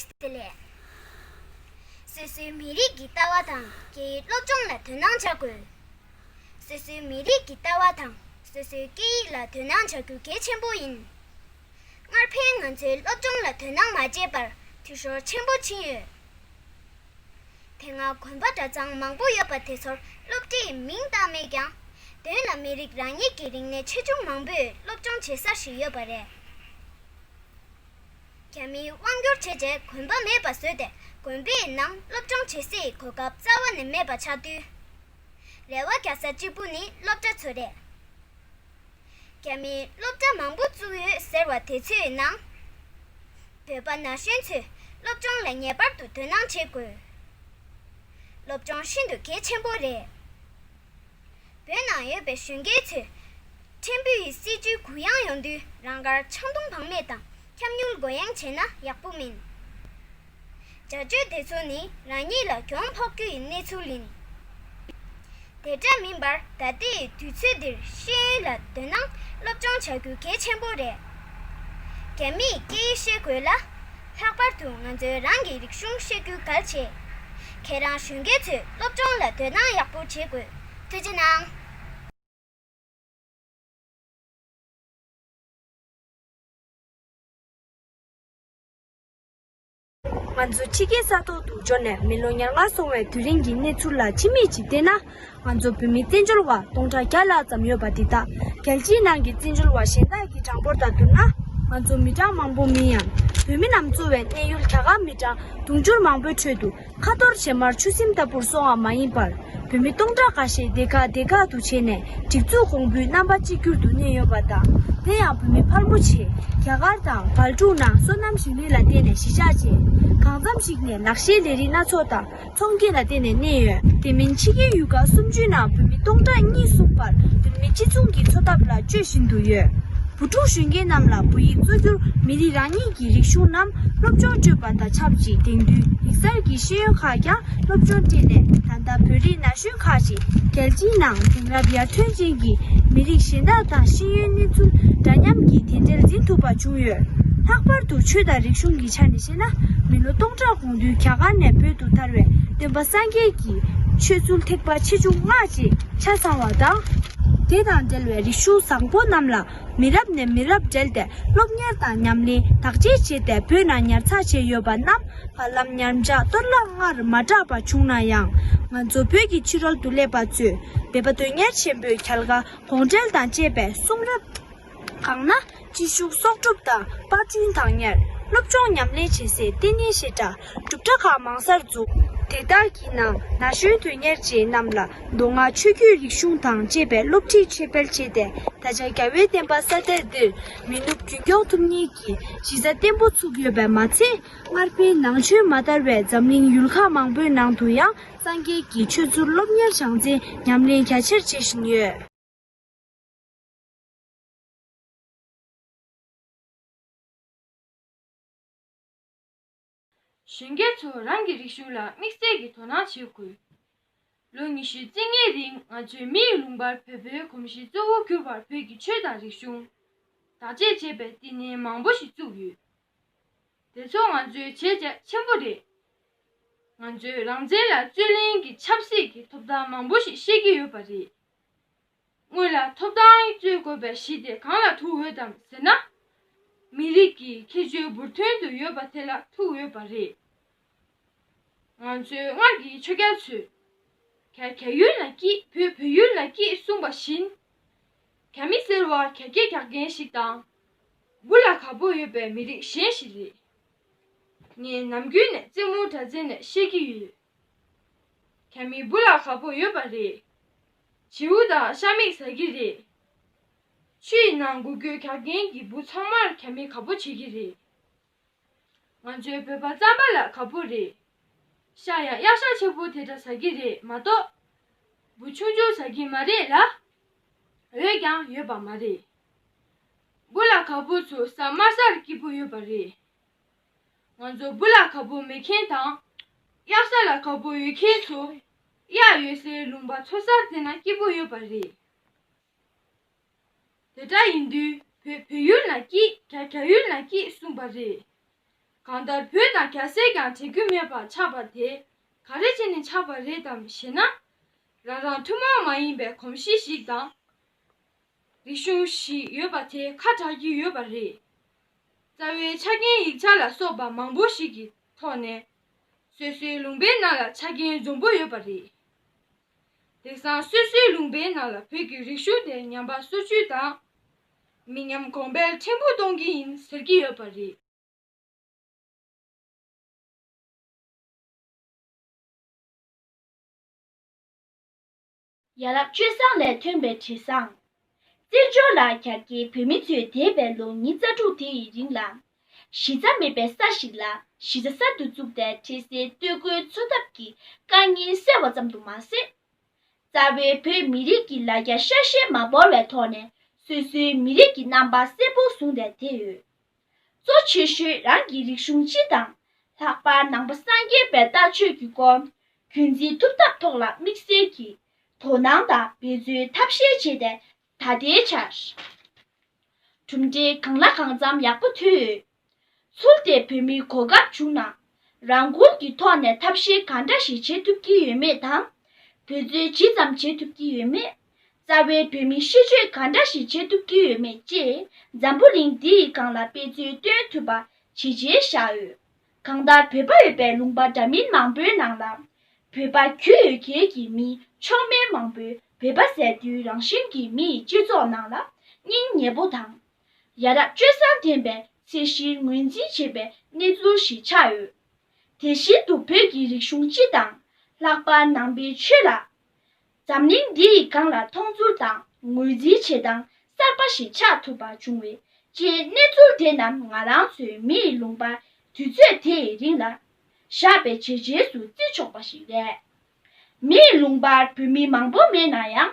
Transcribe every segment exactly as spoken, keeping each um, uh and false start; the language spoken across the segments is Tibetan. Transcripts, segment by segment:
ཟེར་ལས། སོ་སོའི་མི་རིགས་ཀྱི་ལྟ་བ་དང་སྐད་ཡིག་སློབ་སྦྱོང་ལ་དོ་སྣང་བྱ་དགོས། སོ་སོའི་མི་རིགས་ཀྱི་ལྟ་བ་དང་སོ་སོའི་སྐད་ཡིག་ལ་དོ་སྣང་བྱ་རྒྱུ་གལ་ཆེན་པོ་ཡིན། སྔར་ཕན་ང་ཚོའི་སློབ་སྦྱོང་ལ་དོ་སྣང་མ་བྱས་པར་འཐུས་ཤོར་ཆེན་པོ་ཕྱིན་ཡོད། དེ་སྔ་དགོན་པ་གྲྭ་ཚང་མང་པོ་ཡོད་པ་དེ་ཚོར་སློབ་གྲྭའི་མིང་བཏགས་མེད་ཀྱང་། དོན་ལ་མི་རིགས་རང་ཉིད་ཀྱི་རིག་གནས་ཆེ་ཆུང་མང་པོས་སློབ་སྦྱོང་བྱེད་ས་ཞིག་ཡོད་པ་རེད། རྒྱ་མིས་དབང་བསྒྱུར་བྱས་རྗེས་དགོན་པ་མེད་པ་བཟོས་ཏེ་དགོན་པའི་ནང་སློབ་སྦྱོང་བྱེད་སའི་གོ་སྐབས་རྩ་བ་ནས་མེད་པ་ཆགས་དུས། རེ་བ་རྒྱག་ས་གཅིག་པུ་ནི་སློབ་གྲྭ་ཚོ་རེད། རྒྱ་མིས་སློབ་གྲྭ་མང་པོ་བཙུགས་ཡོད་ཟེར་བ་དེ་ཚོའི་ནང་། བོད་པ་ན་གཞོན་ཚོས་སློབ་སྦྱོང་ལ་ངེས་པར་དུ་དོ་སྣང་བྱེད་དགོས། སློབ་སྦྱོང་ཤིན་ཏུ་གལ་ཆེན་པོ་རེད། བོད་ནང་ཡོད་པའི་གཞོན་སྐྱེས་ཚོས་ཕྲན་བུ་ཡི་སྲིད་ཇུས་གུ་ཡངས་ཡོང་དུས་རང་དགར་ཆང་འཐུང་བག་མེད་དང་འཁྱམ་ཉུལ་མགོ་ཡངས་བྱས་ན་ཡག་པོ་མིན། བྱ་སྤྱོད་དེ་ཚོ་ནི་རང་ཉིད་ལ་གྱོང་ཕོག་རྒྱུ་ཡི་གནས་ཚུལ་ཡིན། དེ་འདྲ་མིན་པར་ད་ལྟའི་དུས་ཚོད་འདིར་ཤེས་ཡོན་ལ་དོ་སྣང་སློབ་སྦྱོང་བྱ་རྒྱུ་གལ་ཆེན་པོ་རེད། རྒྱ་མིས་སྐད་ཡིག་ཤེས་དགོས་ལ། ལྷག་པར་དུ་ང་ཚོའི་རང་གི་རིག་གཞུང་ཤེས་རྒྱུ་གལ་ཆེ། ཁྱེད་རང་གཞོན་སྐྱེས་ཚོས་སློབ་སྦྱོང་ལ་དོ་སྣང་ཡག་པོ་བྱེད་དགོས། ཐུགས་རྗེ་གནང་། ང་ཚོ་ཕྱི་རྒྱལ་ས་ཐོག་ཏུ་འབྱོར་ནས་མི་ལོ་ཉེར་ལྔ་སོང་བའི་དུས་རིང་གི་གནས་ཚུལ་ལ་ཕྱི་མིག་ཅིག་བལྟས་ན། ང་ཚོ་བོད་མི་བཙན་བྱོལ་བ་སྟོང་ཕྲག་བརྒྱ་ལྷག་ཙམ་ཡོད་པ་འདི་དག་རྒྱལ་སྤྱིའི་ནང་གི་བཙན་བྱོལ་བ་གཞན་དག་གི་གྲངས་འབོར་དང་བསྡུར་ན། ང་ཚོ་མི་གྲངས་མང་པོ་མིན་ཡང་། བོད་མི་རྣམས་གཙོས་པའི་གནས་ཡུལ་རྒྱ་གར་མི་གྲངས་དུང་ཕྱུར་མང་པོའི་ཁྲོད་དུ། ཁ་ཐོར་བྱེ་མར་ཆུ་སྲིན་ལྟ་བུར་སོང་བ་མ་ཡིན་པར། བོད་མི་སྟོང་ཕྲག་འགའ་ཤས་སྡེ་ཁག་སྡེ་ཁག་ཏུ་ཕྱེ་ནས་སྒྲིག་འཛུགས་གོང་བུའི་རྣམ་པ་གཅིག་གྱུར་དུ་གནས་ཡོད་པ་དང་། དེ་ཡང་བོད་མི་ཕལ་མོ་ཆེ་རྒྱ་གར་དང་སྦལ་ཀྲུག་ནང་སོ་ནམ་ཞིང་ལས་ལ་བརྟེན་ནས་གཞིས་ཆགས་བྱས། གང་འཚམ་ཞིག་ནས་ལག་ཤེས་ལས་རིགས་སྣ་ཚོགས་དང་ཚོང་སྐྱེལ་ལ་བརྟེན་ནས་གནས་ཡོད། དེ་མིན་ཕྱི་རྒྱལ་ཡུལ་ཁག་སུམ་ཅུའི་ནང་བོད་མི་སྟོང་ཕྲག་གཉིས་གསུམ་བར་བོད་མི་སྤྱི་མཚུངས་ཀྱི་འཚོ་ཐབས་ལ་སྤྱོད་བཞིན་དུ་ཡོད། བུ་ཕྲུག་གཞོན་སྐྱེས་རྣམས་ལ་བོད་ཡིག་གཙོ་གྱུར་མི་རིགས་རང་ཉིད་ཀྱི་རིག་གཞུང་རྣམས་སློབ་སྦྱོང་སྤྲོད་པ་དང་ཆབས་ཅིག་དེང་དུས་ཡིག་གསར་གྱི་ཤེས་ཡོན་ཁག་ཀྱང་སློབ་སྦྱོང་སྤྲད་ནས། ད་ལྟ་བོད་རིགས་ན་གཞོན་ཁག་ཅིག་རྒྱལ་སྤྱིའི་ནང་དེང་རབས་ཡར་ཐོན་ཅན་གྱི་མི་རིགས་གཞན་དག་དང་ཤེས་ཡོན་གནས་ཚུལ་འདྲ་མཉམ་གྱི་དེ་འབྲེལ་འཛིན་ཐུབ་པ་བྱུང་ཡོད། ལྷག་པར་དུ་ཆོས་དང་རིག་གཞུང་གི་ཆ་ནས་བཤད་ན། མི་ལོ་སྟོང་ཕྲག་གོང་དུས་རྒྱ་གར་ནས་བོད་དུ་དར་བའི་སྟོན་པ་སངས་རྒྱས་ཀྱི་ཆོས་ཚུལ་ཐེག་པ་ཆེ་ཆུང་ལྔ་ཅེས་ཆ་ཚང་བ་དང་། དེ་དང་འབྲེལ་བའི་རིག་གཞུང་བཟང་པོ་རྣམས་ལ་མི་རབས་ནས་མི་རབས་བསྒྲལ་ཏེ་སློབ་གཉེར་དང་ཉམས་ལེན་བདག་གཅེས་བྱས་ཏེ་བོད་ནང་ཉར་ཚགས་བྱས་ཡོད་པ་རྣམས་བར་ལམ་ཉར་འཇགས་གཏོར་བརླག་སྔར་མ་གྲགས་པ་བྱུང་ན་ཡང་། ང་ཚོ་བོད་ཀྱི་ཕྱི་རོལ་དུ་སླེབས་པ་ཚོས་བོད་པ་དོན་གཉེར་ཆེན་པོས་གྱལ་ཁ་གོང་འབྲེལ་དང་བཅས་པའི་གསུང་རབ། གང་ན་སྤྱི་ཤུགས་གསོག་སྒྲུབ་དང་པར་སྐྲུན་བདག་གཉེར། སློབ་སྦྱོང་ཉམས་ལེན་བྱེད་སའི་ལྟེ་གནས་བཤད་གྲྭ་སྒྲུབ་གྲྭ་ཁག་མང་སར་འཛུགས། དེ་དག་གི་ནང་ན་གཞོན་དོན་གཉེར་ཅན་རྣམས་ལ་མདོ་སྔགས་ཆོས་བརྒྱུད་རིག་གཞུང་དང་བཅས་པའི་སློབ་ཁྲིད་ཆེད་སྤེལ་བྱས་ཏེ། ད་ཆ་རྒྱལ་བའི་བསྟན་པ་གསལ་ཐད་འདིར་མི་ནུབ་རྒྱུན་སྐྱོང་ཐུབ་མཁན་གྱི་གཞི་རྩ་བརྟན་པོ་ཚུགས་ཡོད་པས་མ་ཚད། སྔར་ཕན་ནང་ཆོས་མ་དར་བའི་འཛམ་གླིང་ཡུལ་ཁག་མང་པོའི་ནང་དུ་ཡང་སངས་རྒྱས་ཀྱི་ཆོས་ཚུལ་སློབ་གཉེར་སྦྱང་ཚན་ཉམས་ལེན་རྒྱ་ཆེར་བྱེད་བཞིན་ཡོད། གཞོན་སྐྱེས་ཚོ་རང་གི་རིག་གཞུང་ལ་དམིགས་བསལ་གྱི་དོ་སྣང་བྱེད་དགོས། ལོ་ཉི་ཤུ་རྩ་ལྔའི་རིང་ང་ཚོའི་མི་ཡི་ལུང་པར་བོད་པའི་གོམས་གཤིས་གཙོ་བོ་གྱུར་པར་བོད་ཀྱི་ཆོས་དང་རིག་གཞུང་། བདག་གཅེས་བྱེད་པའི་བསྟི་གནས་མང་པོ་ཞིག་བཙུགས་ཡོད། དེ་ཚོ་ང་ཚོའི་བྱས་རྗེས་ཆེན་པོ་རེད། ང་ཚོས་རང་བཙན་ལ་རྩོད་ལེན་གྱི་ཆབ་སྲིད་ཀྱི་ཐོབ་ཐང་མང་པོ་ཞིག་བཤད་ཀྱི་ཡོད་པ་རེད། སྔོན་ལ་ཐོབ་ཐང་རྩོད་དགོས་པའི་གཞི་དེ་གང་ལ་ཐུག་ཡོད་དམ་ཟེར་ན། མི་རིགས་ཀྱི་ཁྱད་ཆོས་འབུར་ཐོན་དུ་ཡོད་པ་དེ་ལ་ཐུག་ཡོད་པ་རེད། ང་ཚོའི་སྔར་གྱི་ཆོས་རྒྱལ་ཚོས། གྱ་གྱ་ཡུལ་ན་སྐྱིད་བོད་བོད་ཡུལ་ན་སྐྱིད་གསུངས་པ་བཞིན། གྱ་མི་ཟེར་བ་གྱ་གྱེས་རྒྱག་མཁན་ཞིག་དང་། འབུ་ལ་དགའ་པོ་ཡོད་པའི་མི་རིགས་གཞན་ཞིག་རེད། ངས་ནམ་རྒྱུན་ནས་རྩེད་མོ་འདྲ་རྩེ་ནས་བཤད་ཀྱི་ཡོད། གྱ་མི་འབུ་ལ་དགའ་པོ་ཡོད་པ་རེད། བྱིའུ་དང་ཤ་མིག་ཟ་གི་རེད། ཆུ་ཡི་ནང་འགུལ་སྐྱོད་རྒྱག་མཁན་གྱི་འབུ་ཚང་མར་གྱ་མི་དགའ་པོ་བྱེད་ཀྱི་རེད། ང་ཚོའི་བོད་པ་རྩམ་པ་ལ་དགའ་པོ་རེད། ཤ་ཡང་གཡག་ཤ་ཆེ་པོ་དེ་འདྲ་ཟ་གི་རེད་མ་གཏོགས། འབུ་ཆུང་ཆུང་ཟ་གི་མ་རེད་ལ། འོས་ཀྱང་ཡོད་པ་མ་རེད། འབུ་ལ་དགའ་པོ་ཚོ་ཟ་དམར་སར་སྐྱིད་པོ་ཡོད་པ་རེད། ང་ཚོ་འབུ་ལ་དགའ་པོ་མེད་མཁན་དང་། གཡག་ཤ་ལ་དགའ་པོ་ཡོད་མཁན་ཚོ། གཡག་ཡོད་སའི་ལུང་པ་མཚོ་གསར་དེ་ན་སྐྱིད་པོ་ཡོད་པ་རེད། དེ་འདྲ་ཡིན་དུས་བོད་བོད་ཡུལ་ན་སྐྱིད་གྱ་གྱ་ཡུལ་ན་སྐྱིད་གསུངས་པ་རེད། གང་ལྟར་བོད་དང་རྒྱ་བསྲེས་ཀྱང་བྱེད་རྒྱུ་མེད་པར་ཆགས་པ་དེ་ག་རེ་བྱས་ནས་ཆགས་པ་རེད་དམ་ཞེ་ན། རང་རང་ཐུན་མོང་མ་ཡིན་པའི་གོམས་གཤིས་ཤིག་དང་རིག་གཞུང་ཞིག་ཡོད་པ་དེ་ཁ་གྲག་གི་ཡོད་པ་རེད། རྩ་བའི་ཆ་རྐྱེན་ཡིག་ཆ་ལ་སོགས་པ་མང་པོ་ཞིག་གི་ཐོག་ནས་སོ་སོའི་ལུང་པའི་ནང་ལ་ཆ་རྐྱེན་འཛོམས་པོ་ཡོད་པ་རེད། དེང་སང་སོ་སོའི་ལུང་པའི་ནང་ལ་བོད་ཀྱི་རིག་གཞུང་དེ་ཉམས་པ་སོར་ཆུད་དང་། མི་ཉམས་གོང་འཕེལ་ཕྲན་བུ་གཏོང་གི་ཡིན་ཟེར་གྱི་ཡོད་པ་རེད། ཡ་རབས་སྤྱོད་བཟང་ལས་ཐོན་པའི་དྲི་བཟང་། བཙན་བྱོལ་ལ་གྱར་མཁན་བོད་མི་ཚོས་འདས་པའི་ལོ་ཉི་ཤུ་རྩ་དྲུག་དེ་ཡི་རིང་ལ། གཞི་རྩ་མེད་པའི་ས་ཞིག་ལ་གཞི་རྩ་གསར་དུ་བཙུགས་ཏེ་འཕྲལ་སེལ་སྟོད་གོས་འཚོ་ཐབས་ཀྱི་དཀའ་ངལ་སེལ་བ་ཙམ་དུ་མ་ཟད། རྩ་བའི་བོད་མི་རིགས་ཀྱི་ལ་རྒྱ་ཤ་ཤེད་མ་བོར་བའི་ཐོག་ནས་སོ་སོའི་མི་རིགས་ཀྱི་རྣམ་པ་གསལ་པོ་བཟུང་སྟེ་བསྡད་ཡོད། གཙོ་ཆེ་ཤོས་རང་གི་རིག་གཞུང་སྤྱི་དང་། ལྷག་པར་ནང་པ་སངས་རྒྱས་པའི་ལྟ་སྤྱོད་ཀྱི་སྐོར་རྒྱུན་འཛིན་ཐུབ་ཐབས་ཐོག་ལ་དམིགས་བསལ་གྱིས་དོ་སྣང་དང་འབད་རྩོལ་ཐབས་ཤེས་བྱས་ཏེ་ད་ལྟའི་ཆར་གྲུབ་འབྲས་གང་ལ་གང་འཚམ་ཡག་པོ་ཐོན་ཡོད། ཚུལ་དེ་བོད་མིའི་གོ་སྐབས་བྱུང་ན། རང་འགུལ་གྱི་ཐོག་ནས་ཐབས་ཤེས་གང་འདྲ་ཞིག་བྱེད་ཐུབ་ཀྱི་ཡོད་མེད་དང་། འབད་རྩོལ་ཇི་ཙམ་བྱེད་ཐུབ་ཀྱི་ཡོད་མེད། རྩ་བའི་བོད་མིའི་ཤེས་སྤྱོད་གང་འདྲ་ཞིག་བྱེད་ཐུབ་ཀྱི་ཡོད་མེད་བཅས་འཛམ་བུ་གླིང་འདིའི་སྒང་ལ་དཔེ་མཛོད་སྟོན་ཐུབ་པ་བྱས་རྗེས་བཞག་ཡོད། གང་ལྟར་བོད་པ་ཡོད་པའི་ལུང་པ་འདྲ་མིན་མང་པོའི་ནང་ལ། བོད་པ་རྒྱུས་ཡོད་མཁན་གྱི་མི་མཆོག་དམན་མང་པོས་བོད་པ་ཟེར་དུས་རང་བཞིན་གྱིས་མིའི་སྤྱི་ཚོགས་ནང་ལ་སྙིང་ཉེ་པོ་དང་། ཡ་རབས་སྤྱོད་བཟང་ལྡན་པའི་ཚད་གཞིར་ངོས་འཛིན་བྱེད་པའི་གནས་ཚུལ་ཞིག་ཆགས་ཡོད། དེ་བཞིན་དུ་བོད་ཀྱི་རིག་གཞུང་སྤྱི་དང་། ལྷག་པར་ནང་པའི་ཆོས་ལ། འཛམ་གླིང་འདིའི་སྒང་ལ་མཐོང་ཚུལ་དང་ངོས་འཛིན་བྱེད་སྟངས་གསར་པ་ཞིག་ཆགས་ཐུབ་པ་བྱུང་བས། ཅེས་གནས་ཚུལ་དེ་རྣམས་ང་རང་ཚོའི་མིའི་ལུང་པར་དུས་ཚོད་དེའི་རིང་ལ་བཞག་པའི་བྱས་རྗེས་སུ་བརྩི་ཆོག་པ་ཞིག་རེད། མིའི་ལུང་པར་བོད་མི་མང་པོ་མེད་ན་ཡང་།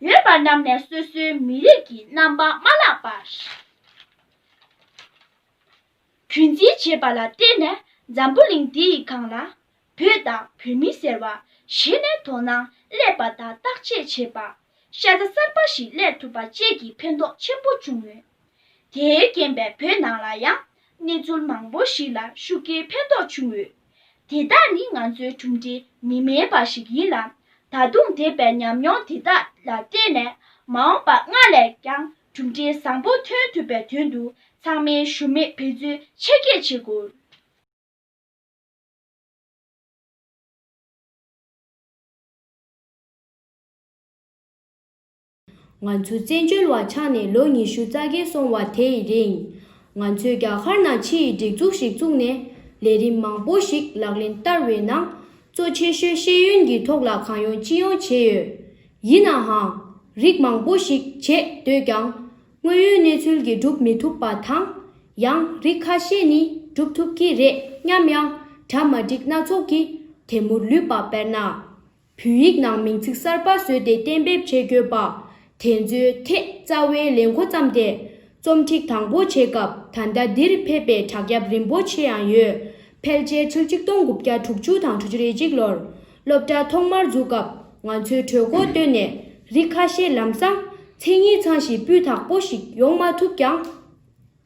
ཡོད་པ་རྣམས་ནས་སོ་སོའི་མི་རིགས་ཀྱི་རྣམ་པ་མ་བརླག་པར་རྒྱུན་འཛིན་བྱེད་པ་ལ་བརྟེན་ནས་འཛམ་བུ་གླིང་འདིའི་སྒང་ལ་བོད་དང་བོད་མི་ཟེར་བ་གཞི་ནས་དོ་སྣང་སླེབས་པ་དང་བརྟག་དཔྱད་བྱེད་པ། ཤ་ཚ་གསར་པ་ཞིག་སླེབས་ཐུབ་པ་བཅས་ཀྱི་ཕན་ཐོགས་ཆེན་པོ་བྱུང་ཡོད། དེའི་རྐྱེན་པས་བོད་ནང་ལ་ཡང་གནས་ཚུལ་མང་པོ་ཞིག་ལ་ཤུགས་རྐྱེན་ཕན་ཐོགས་བྱུང་ཡོད། དེ་དག་ནི་ང་ཚོའི་གྲུབ་འབྲས་མི་དམན་པ་ཞིག་ཡིན་ལ། ད་དུང་འདས་པའི་ཉམས་མྱོང་དེ་དག་ལ་བརྟེན་ནས་མ་འོངས་པ་སྔར་ལས་ཀྱང་གྲུབ་འབྲས་བཟང་པོ་ཐོན་ཐུབ་པའི་དོན་དུ་ཚང་མས་ཞུམ་མེད་འབད་རྩོལ་ཆེ་བསྐྱེད་བྱེད་དགོས། ང་ཚོ་བཙན་བྱོལ་བ་ཆགས་ནས་ལོ་ཉི་ཤུ་རྩ་བརྒྱད་སོང་བ་དེའི་རིང་། ང་ཚོས་རྒྱ་གར་ནང་ཕྱི་ཡི་སྒྲིག་འཛུགས་ཤིག་བཙུགས་ནས་ལས་རིམ་མང་པོ་ཞིག་ལག་ལེན་བསྟར་བའི་ནང་། གཙོ་ཆེ་ཤོས་ཤེས་ཡོན་གྱི་ཐོག་ལ་གང་ཡོང་ཅི་ཡོང་བྱས་ཡོད། ཡིན་ནའང་། རིགས་མང་པོ་ཞིག་བྱེད་འདོད་ཀྱང་། དངོས་ཡོད་གནས་ཚུལ་གྱིས་སྒྲུབ་མི་ཐུབ་པ་དང་། ཡང་རིགས་ཁ་ཤས་ནི་སྒྲུབ་ཐུབ་ཀྱི་རེད་སྙམ་ཡང་གྲ་མ་འགྲིག་སྣ་ཚོགས་ཀྱིས་དེ་མུར་ལུས་པ་དཔེར་ན། བོད་ཡིག་ནང་མིང་ཚིག་གསར་པ་བཟོས་ཏེ་གཏན་འབེབས་བྱེད་དགོས་པ། དེ་ཚོའི་ཐད་རྩ་བའི་ལས་འགོ་བརྩམས་ཏེ། རྩོམ་སྒྲིག་དང་པོ་བྱེད་སྐབས་ད་ལྟ་འདིར་ཕེབས་པའི་དྲ་རྒྱ་རིན་པོ་ཆེ་ཡང་ཡོད། ཕལ་ཆེར་ཕྱི་ལོ་ཆིག་སྟོང་དགུ་བརྒྱ་དྲུག་ཅུ་དང་དྲུག་ཅུ་རེ་གཅིག་ལོར་སློབ་གྲྭ་ཐོག་མར་འཛུགས་སྐབས་ང་ཚོས་གྲོས་འགོ་བཏོན་ནས་རིགས་ཁ་ཤས་ལམ་སང་མཚན་ཉིད་ཚང་ཞིང་སྤུས་དག་པོ་ཞིག་ཡོང་མ་ཐུབ་ཀྱང་།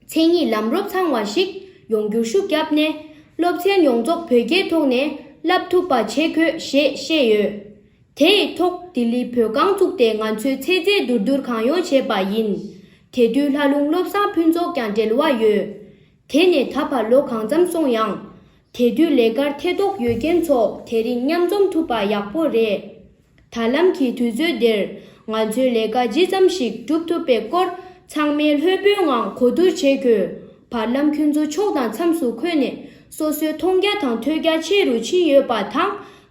མཚན་ཉིད་ལམ་རོབ་ཚང་བ་ཞིག་ཡོང་རྒྱུར་ཤུགས་བརྒྱབ་ནས་སློབ་ཚན་ཡོངས་རྫོགས་བོད་སྐད་ཐོག་ནས་བསླབ་ཐུབ་པ་བྱེད་དགོས་ཞེས་བཤད་ཡོད། དེའི་ཐོག་ལྡི་ལི་བོད་ཁང་བཙུགས་ཏེ་ང་ཚོས་ཚེ་ཚད་བསྡུར་བསྡུར་གང་ཡོང་བྱས་པ་ཡིན། དེ་དུས་ལྷ་ལུང་བློ་བཟང་ཕུན་ཚོགས་ཀྱང་འབྲེལ་བ་ཡོད། དེ་ནས་ད་བར་ལོ་གང་འཚམ་སོང་ཡང་། དེ་དུས་ལས་ཀར་ཐེ་གཏོགས་ཡོད་མཁན་ཚོ་དེ་རིང་མཉམ་འཛོམས་ཐུབ་པ་ཡག་པོ་རེད། ད་ལམ་གྱི་དུས་ཚོད་འདིར་ང་ཚོས་ལས་ཀ་ཇི་ཙམ་ཞིག་སྒྲུབ་ཐུབ་པའི་སྐོར་ཚང་མས་ལྷོད་པོའི་ངང་གོ་བསྡུར་བྱེད་དགོས། བར་ལམ་ཁྱོད་ཚོ་ཕྱོགས་དང་མཚམས་སུ་འཁོད་ནས་སོ་སོའི་མཐོང་རྒྱ་དང་ཐོས་རྒྱ་ཆེ་རུ་ཕྱིན་ཡོད་པ་དང་།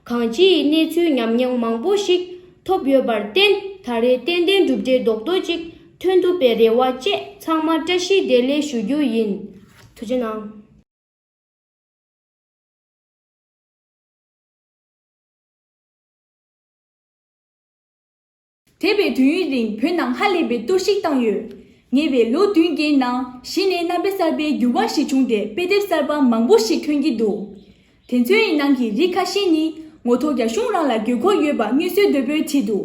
གང་ཅིའི་གནས་ཚུལ་ཉམས་མྱོང་མང་པོ་ཞིག་ཐོབ་ཡོད་པར་བརྟེན། ད་རེས་ཏན་ཏན་གྲུབ་འབྲས་རྡོག་རྡོག་ཅིག་ཐོན་ཐུབ་པའི་རེ་བ་བཅས། ཚང་མར་བཀྲ་ཤིས་བདེ་ལེགས་ཞུ་རྒྱུ་ཡིན། ཐུགས་རྗེ་གནང་། འདས་པའི་དུས་ཡུན་རིང་བོད་ནང་ཧ་ལས་པའི་གཏོར་བཤིག་བཏང་ཡོད། ཉེ་བའི་ལོ་བདུན་བརྒྱད་ནང་གཞི་ནས་རྣམ་པ་གསར་པའི་འགྱུར་བ་ཞིག་བྱུང་སྟེ་དཔེ་དེབ་གསར་པ་མང་པོ་ཞིག་ཐོན་གྱི་འདུག་དེ་ཚོའི་ནང་གི་རིགས་ཁ་ཤས་ནི་ངོ་ཐོག་རྒྱ་གཞུང་རང་ལ་དགོས་མཁོ་ཡོད་པ་མངོན་གསལ་དོད་པོས་བྲིས་འདུག་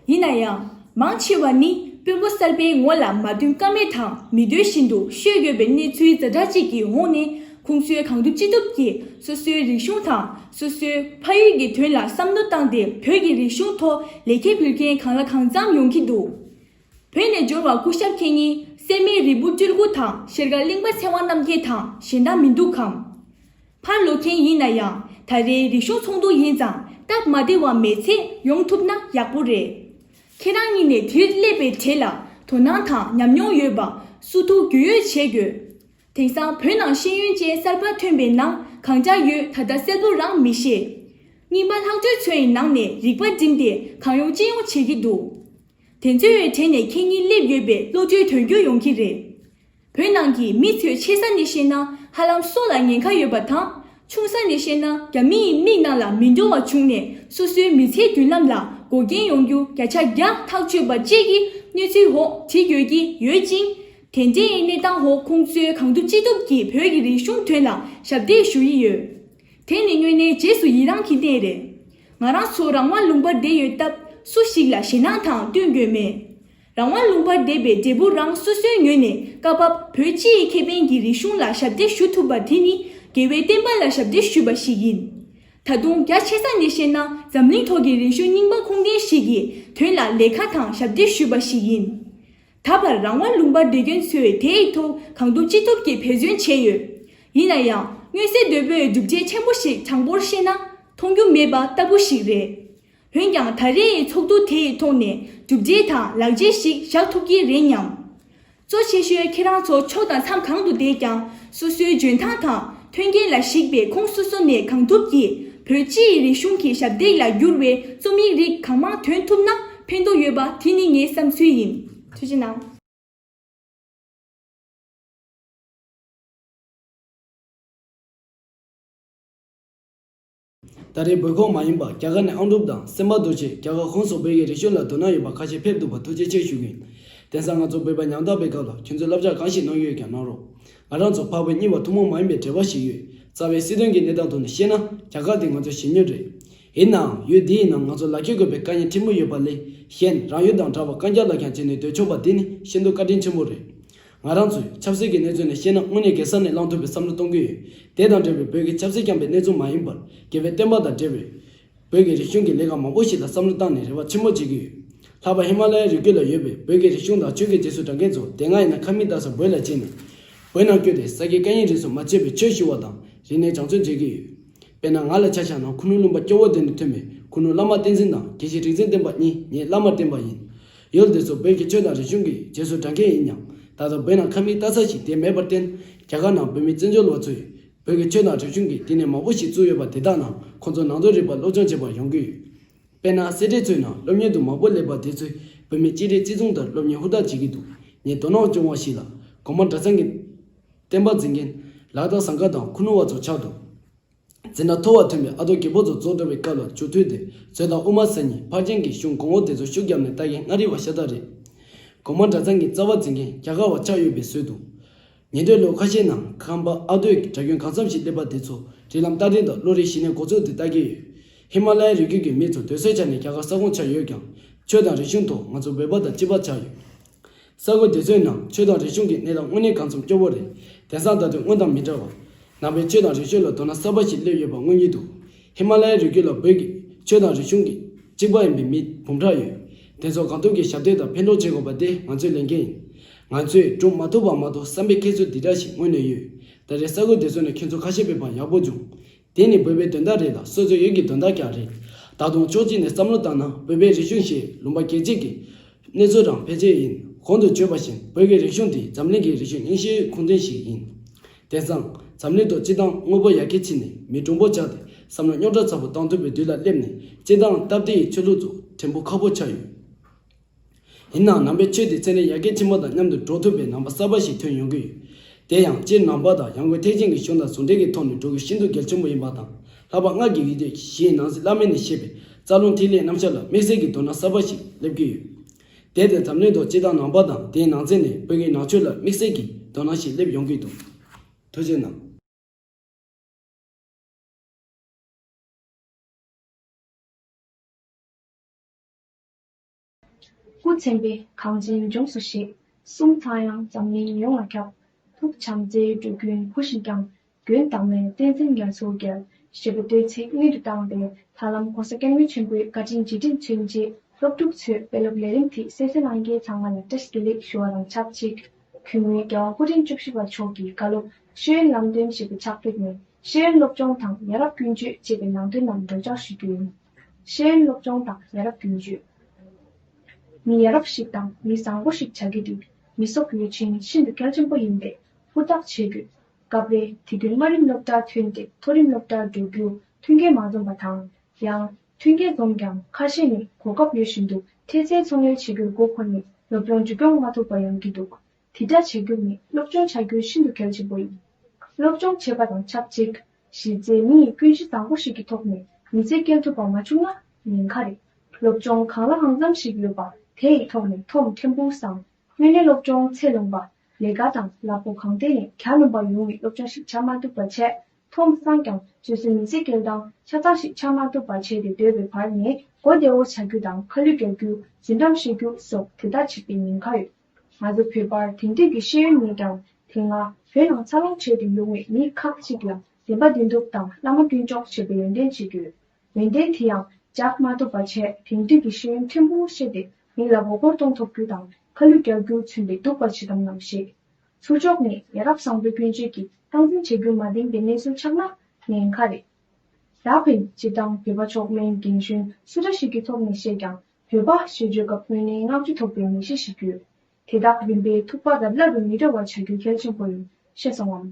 ཡིན་ན་ཡང་། མང་ཆེ་བ་ནི་དཔོན་པོ་གསར་པའི་ངོ་ལ་མ་འདོན་ཀ་མེད་དང་མི་འདོད་བཞིན་དུ་ཤོད་དགོས་པའི་གནས་ཚུལ་ཛ་དྲག་ཅིག་གི་འོག་ནས་ ཁོང་ཚོས་གང་ཐུབ་ཅི་ཐུབ་ཀྱིས་སོ་སོའི་རིག་གཞུང་དང་སོ་སོའི་ཕ་ཡུལ་གྱི་དོན་ལ་བསམ་བློ་བཏང་སྟེ་བོད་ཀྱི་རིག་གཞུང་ཐོག་ལེགས་སྐྱེས་ཕུལ་མཁན་གང་ལ་གང་འཚམ་ཡོང་གི་འདུག་བོད་ནས་འབྱོར་བ་སྐུ་ཞབས་མཁན་གཉིས་སད་མི་རིལ་བུ་སྤྲུལ་སྐུ་དང་ཤེལ་དཀར་གླིང་པ་ཚེ་དབང་རྣམ་རྒྱལ་དང་གཞན་དག་མི་འདུག་གམ། ཕར་ལོག་མཁན་ཡིན་ན་ཡང་ད་རེས་རིག་གཞུང་ཚོགས་འདུ་ཡིན་ཙང་སྟབས་མ་བདེ་བ་མེད་ཚེ་ཡོང་ཐུབ་ན་ཡག་པོ་རེད། ཁྱེད་རང་གཉིས་ནས་དེར་སླེབས་པའི་གྲས་ལ་དོ་སྣང་དང་ཉམས་མྱོང་ཡོད་པ་སུ་ཐུག་རྒྱུས་ཡོད་བྱེད་དགོས། དེང་སང་བོད་ནང་ཤེས་ཡོན་ཅན་གསར་པ་ཐོན་པའི་ནང་གང་ཅག་ཡོད་ད་ལྟ་གསལ་པོ་རང་མི་ཤེས། རྙིང་པ་ལྷག་འཕྲོས་ཚོའི་ནང་ནས་རིག་པ་བསྒྲིམས་ཏེ་གང་ཡོང་ཅི་ཡོང་བྱེད་ཀྱི་འདུག་དེ་ཚོའི་གྲས་ནས་ཁྱེད་གཉིས་སླེབས་ཡོད་པའི་བློ་གྲོས་དོན་འཁྱོལ་ཡོང་གི་རེད། བོད་ནང་གི་མི་ཚོས་ཆེ་ས་ནས་བཤད་ན་ཧ་ལམ་སྲོག་ལ་ཉེན་ཁ་ཡོད་པ་དང་། ཆུང་ས་ནས་བཤད་ན་རྒྱ་མི་ཡི་མིག་ནང་ལ་མི་འགྲོ་བ་བྱུང་ནས་སོ་སོའི་མི་ཚེའི་མདུན་ལམ་ལ་འགོག་རྐྱེན་ཡོང་རྒྱུ་བརྒྱ་ཆ་བརྒྱ་ཐག་ཆོད་པ་བཅས་ཀྱི་གནས་ཚུལ་འོག་བྲིས་དགོས་ཀྱི་ཡོད་ཅིང་། དེ་འདྲའི་གནས་སྟངས་འོག་ཁོང་ཚོས་གང་ཐུབ་ཅི་ཐུབ་ཀྱིས་བོད་ཀྱི་རིག་གཞུང་དོན་ལ་ཞབས་འདེགས་ཞུ་ཡི་ཡོད། དེ་ནི་དངོས་གནས་རྗེས་སུ་ཡི་རང་གི་གནས་རེད། ང་རང་ཚོ་རང་དབང་ལུང་པར་བསྡད་ཡོད་སྟབས་སུ་ཞིག་ལ་ཞེད་སྣང་དང་བསྟུན་དགོས་མེད། རང་དབང་ལུང་པར་བསྡད་པའི་འབྲས་བུ་རང་སོ་སོའི་ངོས་ནས་སྐབས་བབ་བོད་སྤྱི་ཡི་ཁེ་ཕན་གྱི་རིག་གཞུང་ལ་ཞབས་འདེགས་ཞུ་ཐུབ་པ་དེ་ནི་དགེ་བའི་བསྟན་པ་ལ་ཞབས་འདེགས་ཞུས་པ་ཞིག་ཡིན། ད་དུང་རྒྱ་ཆེ་ས་ནས་བཤད་ན་འཛམ་གླིང་ཐོག་གི་རིག་གཞུང་རྙིང་པ་ཁུངས་ལྡན་ཞིག་གི་དོན་ལ་ལས་ཀ་དང་ཞབས་འདེགས་ཞུས་པ་ཞིག་ཡིན། ད་བར་རང་དབང་ལུང་པར་བསྡད་མཁན་ཚོས་དེའི་ཐོག་གང་ཐུབ་ཅི་ཐུབ་ཀྱིས་འབད་བརྩོན་བྱས་ཡོད། ཡིན་ན་ཡང་མངོན་གསལ་དོད་པོས་གྲུབ་འབྲས་ཆེན་པོ་ཞིག་དྲང་པོར་བཤད་ན་མཐོང་རྒྱུ་མེད་པ་ལྟ་བུ་ཞིག་རེད། འོན་ཀྱང་ད་རེས་ཚོགས་འདུ་དེའི་ཐོག་ནས་གྲུབ་འབྲས་དང་ལག་རྗེས་ཤིག་བཞག་ཐུབ་ཀྱི་རེད་སྙམ། གཙོ་ཆེ་ཤོས་ཁྱེད་རང་ཚོ་ཕྱོགས་དང་མཚམས་གང་དུ་བསྡད་ཀྱང་སོ་སོའི་འཇོན་ཐང་དང་མཐུན་རྐྱེན་ལ་གཞིགས་པའི་ཁོངས་སོ་སོ་ནས་གང་ཐུབ་ཀྱིས་བོད་སྤྱི་ཡི་རིག་གཞུང་གི་ཞབས་འདེགས་ལ་འགྱུར་བའི་རྩོམ་ཡིག་རིགས་གང་མང་ཐོན་ཐུབ་ན་ཕན་ཐོགས་ཡོད་པ་དེ་ནི་ངའི་བསམ་ཚུལ་ཡིན། ཐུགས་རྗེ་གནང་། ད་རེས་བོད་ཁོངས་མ་ཡིན་པ་རྒྱ་གར་ནས་ཨང་ཀྲུག་དང་སེམས་དཔའ་རྡོ་རྗེ། རྒྱ་གར་ཁོངས་སུ་བོད་ཀྱི་རིག་གཞུང་ལ་དོ་སྣང་ཡོད་པ་ཁ་ཤས་ཕེབས་འདུག་པ་ཐུགས་རྗེ་ཆེ་ཞུ་གི་ཡིན། དེང་སང་ང་ཚོ་བོད་པ་ཉམ་ཐག་པའི་སྐབས་ལ་ཁྱོད་ཚོས་བསླབ་བྱ་གང་ཞིག་གནང་ཡོད་ཀྱང་གནང་རོགས། ང་རང་ཚོ་འཕགས་བོད་གཉིས་པ་ཐུན་མོང་མ་ཡིན་པའི་འབྲེལ་བ་ཞིག་ཡོད། རྩ་བའི་སྲིད་དོན་གྱི་གནས་སྟངས་ཐོག་ནས་བཤད་ན་རྒྱ་གར་དེ་ང་ཚོའི་གཞིས་གཉེན་རེད། ཡིན་ནའང་ཡུལ་འདིའི་ནང་ང་ཚོ་ལག་ཁྱེར་དགོས་པའི་དཀའ་ངལ་ཕྲན་བུ་ཡོད་པ་ལས་གཞན་རང་ཡུལ་དང་འདྲ་བར་རྐང་རྒྱག་ལ་རྒྱག་བྱས་ནས་སྡོད་ཆོག་པ་འདི་ནི་ཤིན་ཏུ་བཀའ་དྲིན་ཆེན་པོ་རེད། ང་རང་ཚོས་ཆབ་སྲིད་ཀྱི་གནས་ཚུལ་ནས་བཤད་ན་དངོས་གནས་དགེ་ས་ནས་བླང་ཐུབ་པའི་བསམ་བློ་གཏོང་གི་ཡོད། དེ་དང་འབྲེལ་བའི་བོད་ཀྱི་ཆབ་སྲིད་རྐྱང་པའི་གནས་ཚུལ་མ་ཡིན་པར་དགེ་བའི་བསྟན་པ་དང་འབྲེལ་བའི་བོད་ཀྱི་རིག་གཞུང་གི་ལས་ཀ་མང་པོ་ཞིག་ལ་བསམ་བློ་བཏང་ནས་རེ་བ་ཆེན་པོ་བྱེད་ཀྱི་ཡོད། ལྷག་པར་ཧི་མ་ལ་ཡའི་རི་རྒྱུད་ལ་ཡོད་པའི་བོད་ཀྱི་རིག་གཞུང་དང་ཆོས་ཀྱི་རྗེས་སུ་འབྲང་མཁན་ཚོ་དེ་སྔ་ཡིན་ན་ཁ་མིག་ལྟ་ས་བོད་ལ་ཕྱིན་ནས་བོད་ནང་བསྐྱོད་དེ་ས་དགེ་བཀའ་རྙིང་རིས་སུ་མ་ཆད་པའི་ཆོས་ཞུ་བ་དང་རིག་གནས་སྦྱང་བརྩོན་བྱེད་ཀྱི་ཡོད། དཔེར་ན་ང་ལ་ཆ་བཞག་ན་ཁུ་ནུ་ལུང་པ་སྐྱོ་བོ་དེ་ནས་ཐོན་པའི་ཁུ་ནུ་བླ་མ་བསྟན་འཛིན་དང་དགེ་བཤེས་རིག་འཛིན་བསྟན་པ་གཉིས་ངའི་བླ་མར་བསྟེན་པ་ཡིན། ཡུལ་དེ་ཚོ་བོད་ཀྱི་ཆོས་དང་རིག་གཞུང་གི་རྗེས་སུ་འབྲང་མཁན་ཡིན་ཡང་ད་ལྟ་བོད་ནང་ཁ་མིག་ལྟ་ས་ཞིག་དེ་མེད་པར་བརྟེན་རྒྱ་གར་ནང་བོད་མི་བཙན་བྱོལ་བ་ཚོས་བོད་ཀྱི་ཆོས་དང་རིག་གཞུང་གི་བསྟི་གནས་མང་པོ་ཞིག་བཙུགས་ཡོད་པ་དེ་དག་ནང་ཁོང་ཚོ་ནང་དོན་རིག་པ་སློབ་སྦྱོང་བྱེད་པར་ཡོང་གི་ཡོད། དཔེར་ན་སེ་འབྲས་ཚོའི་ནང་སློབ་གཉེར་དུ་མང་པོ་སླེབས་པ་དེ་ཚོས་བོད་མི་གཅིག་སྒྲིལ་གཅིག་མཚུངས་ལྟར་སློབ་གཉེར་ཧུར་ཐག་བྱེད་ཀྱི་འདུག་ངས་དོ་སྣང་བྱུང་བ་ཞིག་ལ་གོང་མ་གྲྭ་ཚང་གི་བསྟན་པ་འཛིན་མཁན་ལ་དྭགས་ཟངས་དཀར་དང་ཁུ་ནུ་བ་ཚོ་ཆགས་འདུག་འཛིན་གྲྭ་མཐོ་བ་ཐོན་པའི་ཨ་རྡོ་རྒད་པོ་ཚོ་རྫོགས་འགྲོ་བའི་སྐབས་ལ་མཇུག་མཐུད་དེ་མཛོད་དང་དབུ་མ་ས་གཉིས་ཕར་ཕྱིན་གྱི་གཞུང་གོང་འོག་དེ་ཚོ་ཤུགས་བརྒྱབ་ནས་ལྟ་མཁན་མངའ་རིས་པ་ཤ་སྟག་རེད། གོང་མ་གྲྭ་ཚང་གི་རྩ་བ་འཛིན་མཁན་རྒྱ་གར་བ་ཆགས་ཡོད་པའི་བཟོས་འདུག་ཉེ་འདྲའི་ལོ་ཁ་ཤས་ནང་ཁམས་པ་ཨ་རྡོའི་གྲྭ་རྒྱུན་གང་འཚམ་ཞིག་སླེབས་པ་དེ་ཚོ་རིགས་ལམ་སྟ་གདན་དང་བློ་རིག་གཞི་རྣམ་འགོ་ཚུགས་དེ་ལྟ་གི་ཡོད། ཧི་མ་ལ་ཡའི་རི་རྒྱུད་ཀྱི་མི་ཚོ་སྡོད་སའི་ཆ་ནས་རྒྱ་གར་ས་ཁོངས་ཆགས་ཡོད་ཀྱང་ཆོས་དང་རིག་གཞུང་ཐོག་ང་ཚོ་བོད་པ་དང་གཅིག་པ་ཆགས་ཡོད། ས་ཁུལ་དེ་ཚོའི་ནང་ཆོས་དང་རིག་གཞུང་གི་གནས་སྟངས་དངོས་གནས་གང་འཚམ་སྐྱོ་བོ་རེད། དེང་སང་ད་དུང་སྔོན་དང་མི་འདྲ་བར། ནང་པའི་ཆོས་དང་རིག་གཞུང་ལ་དོ་སྣང་གསར་པ་ཞིག་སླེབས་ཡོད་པ་མངོན་གྱི་འདུག་ཧི་མ་ལ་ཡའི་རི་རྒྱུད་ལ་བོད་ཀྱི་ཆོས་དང་རིག་གཞུང་གི་གཅིག་པ་ཡིན་པའི་མི་འབུམ་ཕྲག་ཡོད། དེ་ཚོ་གང་ཐུབ་ཀྱིས་ཞབས་འདེགས་དང་ཕན་ཐོགས་བྱེད་དགོས་པ་དེ་ང་ཚོའི་ལས་འགན་ཡིན། ང་ཚོས་སྒྲུབ་མ་ཐུབ་པ་མ་གཏོགས་བསམ་པའི་ཁྱེད་ཚོ་འདི་འདྲ་ཞིག་མངོན་ནས་ཡོད། ད་རེས་ས་ཁུལ་དེ་ཚོ་ནས་ཁྱོད་ཚོ་ཁ་ཤས་ཕེབས་པ་ཡག་པོ་བྱུང་། དེ་ནི་བོད་པའི་དོན་དག་རེད་ལ་སོ་སོའི་ཡུལ་གྱི་དོན་དག་ཀྱང་རེད། ད་དུང་ཕྱོགས་གཅིག་ནས་བསམ་བློ་བཏང་ན་བོད་པའི་རིག་གཞུང་ཞེས་ལུང་པ་རྒྱལ་སྤྱི་གི་གནས་ཚུལ་རང་འཕེལ་རྒྱས་ཡིན། གོང་དུ་བརྗོད་པ་བཞིན་བོད་ཀྱི་རིག་གཞུང་འདི་འཛམ་གླིང་གི་རིག་གཞུང་རྙིང་ཤོས་ཁུངས་ལྡན་ཞིག་ཡིན། དེང་སང་འཛམ་གླིང་ཐོག་སྤྱིར་བཏང་དངོས་པོ་ཡར་རྒྱས་ཕྱིན་ནས་མི་གྲུང་པོ་ཆགས་ཏེ་བསམ་བློ་རྙོག་དྲ་ཚ་པོ་བཏང་ཐུབ་པའི་དུས་ལ་སླེབས་ནས་སྤྱིར་བཏང་སྟབས་བདེ་ཡི་ཆོས་ལུགས་ཚོ་བྲན་པོ་ཁག་པོ་ཆགས་ཡོད། ཡིན་ནའང་ནང་པའི་ཆོས་དེ་ཚན་རིག་ཡར་རྒྱས་ཕྱིན་པ་དང་མཉམ་དུ་འགྲོ་ཐུབ་པའི་ནང་པ་གསར་པ་ཞིག་ཐོན་ཡོང་གི་ཡོད། དེ་ཡང་སྤྱིར་ནང་པ་དང་ཡང་སྒོས་ཐེག་ཆེན་གྱི་གཞུང་དང་ཟུང་འབྲེལ་གྱི་ཐོག་ནས་འགྲོ་རྒྱུ་ཤིན་ཏུ་གལ་ཆེན་པོ་ཡིན་པ་དང་། ལྷག་པར་སྔར་གྱི་ཡིག་སྡེ་བཞིའི་ནང་གསེས་བླ་མེད་ནས་བཤད་པའི་རྩ་རླུང་ཐིག་ལེའི་རྣམ་གཞག་ལ་དམིགས་བསལ་གྱི་དོ་སྣང་གསར་པ་ཞིག་སླེབས་ཀྱི་ཡོད། དེ་དེ་འཛམ་གླིང་ཐོག་སྤྱིར་བཏང་ནང་པ་དང་དེའི་ནང་ཚན་ནས་བོད་ཀྱི་ནང་ཆོས་ལ་དམིགས་བསལ་གྱི་དོ་སྣང་ཞིག་སླེབས་ཡོང་གི་འདུག་ཐུགས་རྗེ་གནང་། སྐུ་མཚན་དཔེ་གངས་ཅན་ལྗོངས་སུ་བཞད། གསུང་ཚངས་དབྱངས་འཛམ་གླིང་ཡོངས་ལ་ཁྱབ། ཐུགས་བྱམས་བརྩེའི་འགྲོ་ཀུན་བུ་བཞིན་བསྐྱངས། དགོན་བདག་མོས་བསྟན་འཛིན་རྒྱ་མཚོ་རྒྱལ་ཞེས་པའི་བསྟོད་ཚིག་སྔོན་དུ་བཏང་སྟེ། ཧ་ལམ་༸གོང་ས་༸སྐྱབས་མགོན་ཆེན་པོའི་བཀའ་དྲིན་རྗེས་དྲན་མཚོན་ཆེད། སློབ་ཕྲུག་ཚོས་དཔེ་ཀློག་ལས་རིམ་དེ་གསན་གཟིགས་གནང་མཁན་ཚང་མ་ལ་བཀྲ་ཤིས་བདེ་ལེགས་ཞུ་བ་དང་ཆབས་ཅིག་གུས་མོས་རྒྱལ་དབང་སྐུ་ཕྲེང་བཅུ་བཞི་པ་མཆོག་གི་བཀའ་སློབ་ཤེས་ཡོན་ལམ་སྟོན་ཞེས་པའི་ཕྱག་དེབ་ནས། ཤེས་ཡོན་སློབ་སྦྱོང་དང་ཡ་རབས་ཀུན་སྤྱོད་ཅེས་པའི་ནང་དོན་རྣམས་སྒྲོག་སྦྱང་ཞུ་རྒྱུ་ཡིན། ཤེས་ཡོན་སློབ་སྦྱོང་དང་ཡ་རབས་ཀུན་སྤྱོད། མི་ཡ་རབས་ཤིག་དང་མི་བཟང་པོ་ཞིག་བྱ་རྒྱུ་དེ་མི་སྲོག་ཡོད་ཕྱིན་ཤིན་ཏུ་གལ་ཆེན་པོ་ཡིན་པས་ཧུར་ཐག་བྱེད་དགོས། སྐབས་རེ་དུས་རྒྱུན་དམའ་རིམ་སློབ་གྲྭར་ཐོན་ཏེ་མཐོ་རིམ་སློབ་གྲྭར་འགྲོ་རྒྱུ་མཐུན་རྐྱེན་མ་འཛོམས་པ་དང་། ཡང་མཐུན་རྐྱེན་འཛོམས་ཀྱང་ཁ་ཤས་ནི་གོ་སྐབས་ཡོད་བཞིན་དུ་འཕྲལ་སེལ་ཚོང་གཉེར་བྱེད་རྒྱུར་མགོ་འཁོར་ནས་སློབ་སྦྱོང་མཇུག་སྐྱོང་མ་ཐུབ་པ་ཡོང་གི་འདུག་དེ་འདྲ་བྱེད་རྒྱུ་ནི་སློབ་སྦྱོང་བྱ་རྒྱུ་ཤིན་ཏུ་གལ་ཆེན་པོ་ཡིན། སློབ་སྦྱོང་བྱེད་པ་དང་ཆབས་ཅིག་གཞི་རྩའི་མི་ཡི་ཀུན་གཞི་བཟང་པོ་ཞིག་གི་ཐོག་ནས་མི་ཚེ་སྐྱེལ་ཐུབ་པ་མ་བྱུང་ན་ཉེན་ཁ་རེད། སློབ་སྦྱོང་གང་ལ་གང་འཚམ་ཞིག་ཡོད་པ་དེ་ཡི་ཐོག་ནས་ཐོམ་ཕྲན་བུ་སང་དངོས་གནས་སློབ་སྦྱོང་ཚད་ལོངས་པ། ལས་ཀ་དང་ལག་པོ་གང་ཐད་ནས་གྱ་ནོམ་པ་ཡོང་བའི་སློབ་སྦྱོང་ཞིག་ཆགས་མ་ཐུབ་པ་བྱས། ཐོམ་སང་ཀྱང་སོ་སོའི་མི་ཚེ་སྐྱེལ་སྟངས་ཆ་ཚང་ཞིག་ཆགས་མ་ཐུབ་པ་བྱས་ཏེ་སྡོད་པའི་བར་ནས་མགོ་བདེ་བོ་བྱ་རྒྱུ་དང་ཁ་ལུད་རྒྱག་རྒྱུ། རྫུན་གཏམ་བཤད་རྒྱུ་སོགས་དེ་དག་བྱེད་པའི་ཉེན་ཁ་ཡོད། ང་ཚོ་བོད་པར་དེང་དུས་ཀྱི་ཤེས་ཡོན་མེད་ཀྱང་། དེ་སྔ་བོད་ནང་འཚར་ལོངས་བྱས་ཏེ་ཡོང་བའི་མི་ཁག་ཅིག་ལ་བདེན་པ་བདེན་ཐུབ་དང་བླ་མ་དཀོན་མཆོག་ཞེས་པའི་ཡོན་ཏན་བྱེད་དགོས། ཡོན་ཏན་དེ་ཡང་འཇགས་མ་ཐུབ་པ་བྱས། དེང་དུས་ཀྱི་ཤེས་ཡོན་ཕྲན་བུ་ཤེས་ཏེ་མི་ལ་མགོ་སྐོར་གཏོང་ཐུབ་རྒྱུ་དང་ཁ་ལུད་རྒྱག་རྒྱུ་མཚོན་པའི་སྡུག་པ་བྱེད་དམ་ནམ་ཞེས། ཚུར་ཕྱོགས་ནས་ཡ་རབས་བཟང་པོའི་ཀུན་སྤྱོད་ཀྱི་སྟངས་འཛིན་བྱེད་རྒྱུ་མ་བདེན་པའི་གནས་ཚུལ་ཆགས་ན་ཉེན་ཁ་རེད། ད་ཕན་སྤྱིར་བཏང་བོད་པ་མཆོག་དམན་རྒན་གཞོན་སུ་འདྲ་ཞིག་གི་ཐོག་ནས་བཤད་ཀྱང་། བོད་པ་ཞེས་བརྗོད་སྐབས་དངོས་གནས་བསྔགས་བརྗོད་ཐོབ་པའི་མི་གཤིས་ཤིག་ཡོད། དེ་དག་རིམ་པས་ཐུག་པ་རབ་བརླབ་རུ་མི་འགྲོ་བ་བྱ་རྒྱུ་གལ་ཆེན་པོ་ཡིན། ཤེས་སོང་ངམ།